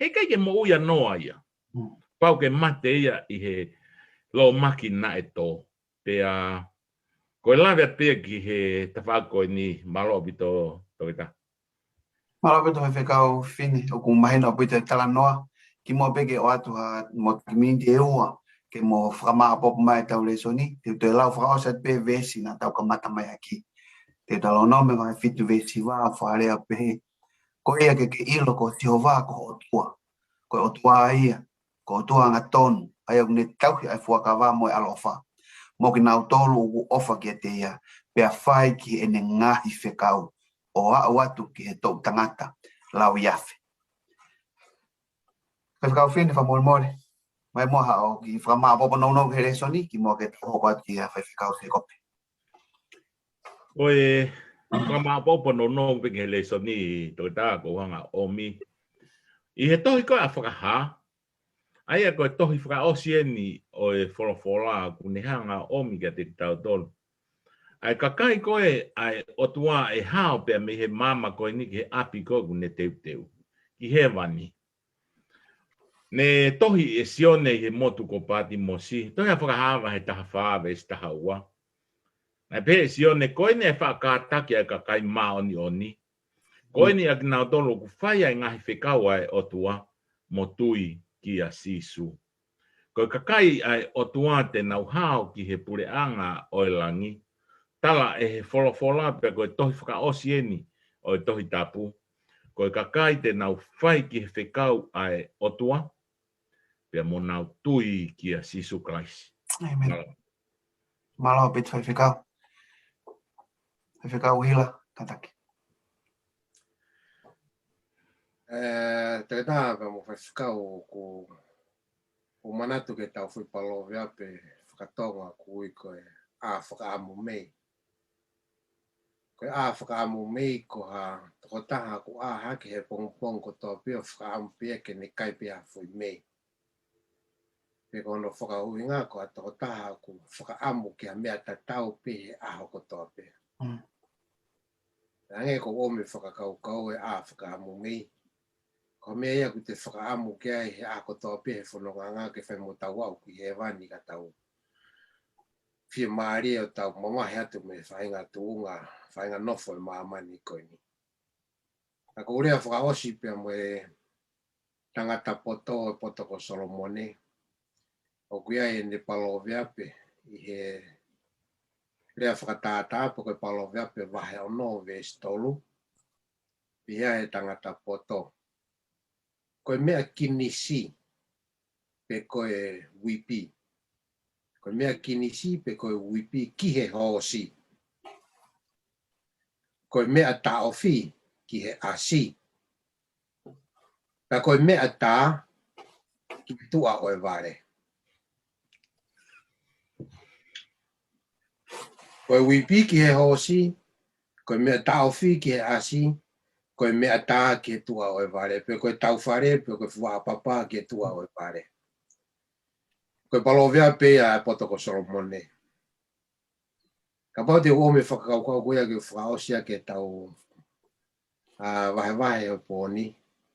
heʻikai ke moʻui ʻa Noa ia. Pau ke mate ia ʻi he lōmaki naʻe tō. Pea ko e lave atu pē ia ki he tafaʻaki ko eni, mālō ʻaupito, Toketā. Mālō ʻaupito Faifekau Fini, ʻoku mahino ʻaupito e talanoa, kimuʻa pē ke ʻoatu ha mo e kiʻi miniti ʻe ua ke mo fakamāʻopoʻopo mai ʻetau lēsoni, te u toe lau fakaʻosi atu pē veesi naʻa tau kamata mai ʻaki. Teutalōnome vahe fitu veesi hiva, fakalea pehē: Ko ia ke ke ʻilo ko Sihova ko ho ʻOtua, ko e ʻOtua ia, ko e ʻOtua angatonu, ʻa ia ʻoku ne tauhi ʻa e fuakava mo e ʻaloʻofa mo kinautolu ʻoku ʻofa kiate ia, pea fai ki heʻene ngaahi fekau, ʻo aʻu atu ki he toʻu tangata lauiafe. Faifekau Fini, fakamolemole, mai muʻa haʻo kiʻi fakamāʻopoʻopo nounou ki he lēsoni, kimuʻa ke tau hoko atu kia Faifekau Sēkope. Ko e fakamāʻopoʻopo nounou pē ki he lēsoni, Toketā, ʻoku ou hanga ʻo ʻomi. ʻI he tohi ko ē ʻa Fakahā, ʻa ia ko e tohi fakaʻosi eni ʻo e folofola ʻoku ne hanga ʻo ʻomi kiate kitautolu. ʻA e kakai ko ē ʻa e ʻOtua ʻe hao pea mei he maama ko eni ki he ʻapi ko ē ʻoku ne teuteu, ki hēvani. Ne tohi ʻe Sione ʻi he motu ko Pātimosi, tohi ʻa Fakahā vahe taha fā veesi taha ua. Naʻe pehē ʻe Sione, ko eni ʻa e faʻa kātaki ʻa e kakai māʻoniʻoni. Ko eni ʻa kinautolu ʻoku fai ʻa e ngaahi fekau ʻa e ʻOtua mo tui kia Sīsū. Ko e kakai ʻa e ʻOtua te nau hao ki he puleʻanga ʻo e langi. Tala ʻe he folofola pea ko e tohi fakaʻosi eni ʻo e Tohi Tapu, ko e kakai te nau fai ki he fekau ʻa e ʻOtua, pea mo nau tui kia Sīsū Kalaisi. ʻĒmeni. Mālō. Mālō ʻaupito Faifekau. Faifekau Hila, kātaki. ʻE, Toketā pea mo Faifekau, ʻoku ou manatu ki heʻetau foʻi palōveape fakatonga ʻoku ui ko e ʻā fakaʻamu mei. Ko e ʻā fakaʻamu mei ko ha tokotaha ʻoku ʻā hake he pongipongi kotoa pē ʻo fakaʻamu pē ke ne kai pē ha foʻi mei. Pe ko hono fakaʻuhinga ko ha tokotaha ʻoku fakaʻamu ki ha meʻa tatau pē he ʻaho kotoa pē. Hangē ko ʻomi fakakaukau e ʻā fakaʻamu mei. Ko e meʻa ia ʻoku te fakaʻamu ki ai he ʻaho kotoa pē he fononga ke fai mo tau aʻu ki hēvani ka tau fiemālie ʻo tau mamahi atu mei he faʻahinga tuʻunga, faʻahinga nofo e māmani ko eni. Ka ko e lea fakaʻosi pea mo e tangata poto, e poto ko Solomone. ʻOku ʻi ai ʻene palōveape ʻi he lea fakatātā pe ko e palōveape vahe ono veesi tolu. Pea ʻi ai e tangata poto. Ko e meʻa kinisi pe ko e uipi. Ko e meʻa kinisi pe ko e uipi ki he hoosi. Ko e meʻa taʻofi ki he ʻasi. Ka ko e meʻa tā ki tuʻa ʻo e vale. Ko e uipi ki he hoosi, ko e meʻa taʻofi ki he ʻasi, ko e meʻa tā ki he tuʻa ʻo e vale, pe ko e taufale, pe ko e fuaʻa papa ki he tuʻa ʻo e vale. Ko e palōveape ia e poto ko Solomone. Kapau te u ʻomi e fakakaukau ko ia ke fakaʻosi ʻaki ʻetau, ā, vahevahe ʻo e pō ni,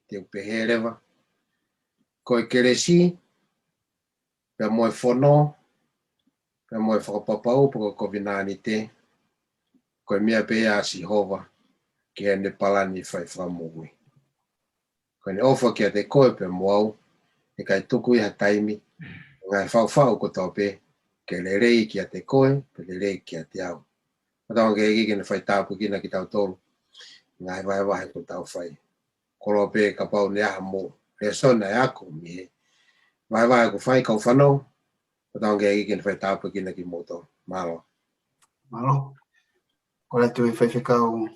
te u pehē leva. Ko e kelesi, pea mo e fono, pea mo e fakapapau, pe ko e kovinānite, ko e meʻa pē ia ʻa Sihova, ki heʻene palani fai fakamoʻui. Ko ʻene ʻofa kiate koe pea mo au, ʻe ʻikai tuku ia ha taimi, ngaahi faʻufaʻu kotoa pē, ke lelei kiate koe, pe lelei kiate au. Fakatauange ki he ʻEiki ke ne fai tāpuekina kitautolu, ngaahi vahevahe ʻoku tau fai. Koloa pē kapau ne ʻi ai ha mou lēsoni ʻe ako mei he vahevahe ʻoku fai kau fanongo, fakatauange ki he ʻEiki ke ne fai tāpuekina kimoutolu. Mālō. Mālō. Kole atu e faifekau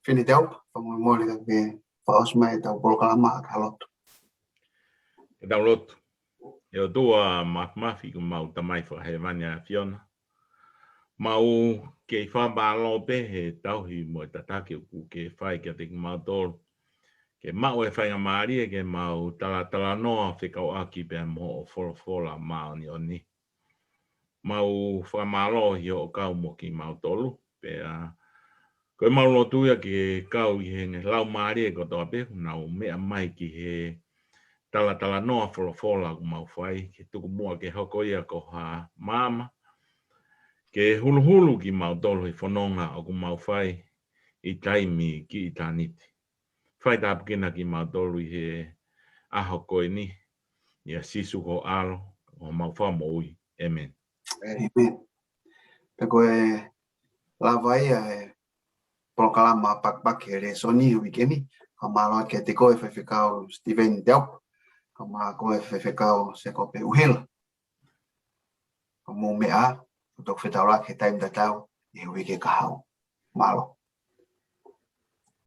Fini Teupa, fakamolemole ka ke fakaʻosi mai ʻetau polokalama ʻaki ha lotu. Ke tau lotu. ʻE ʻOtua Māfimafi, ko homau Tamai Fakahēvani ʻAfiona. Mau kei fakamālō pē he tauhi mo e tataki ʻoku ke fai kiate kimautolu. Ke maʻu e faingamālie ke mau talatalanoa fekauʻaki pea mo hoʻo folofola māʻoniʻoni. Mau fakamālō ʻi hoʻo kau mo kimautolu, pea ko ʻemau lotu ia ke kau ʻi he ngaahi laumālie kotoa pē ʻoku nau meʻa mai ki he talatalanoa folofola ʻoku mau fai, ke tuku muʻa ke hoko ia ko ha maama ke huluhulu kimautolu he fononga ʻoku mau fai ʻi taimi ki ʻitāniti. Fai tāpuekina kimautolu ʻi he ʻaho ko eni, ʻia Sīsū ko ho ʻAlo, ko homau Fakamoʻui. ʻĒmeni. ʻĒmeni. Pea ko e lava ia e polokalama pakipaki he lēsoni he uike ni, ka mālō kiate koe faifekau Steven Delp, ka mālō koe faifekau Sekope ʻUhila. Ka mou meʻa ā, ʻo toki fetaulaki he taimi tatau ʻi he uike kahaʻu. Mālō.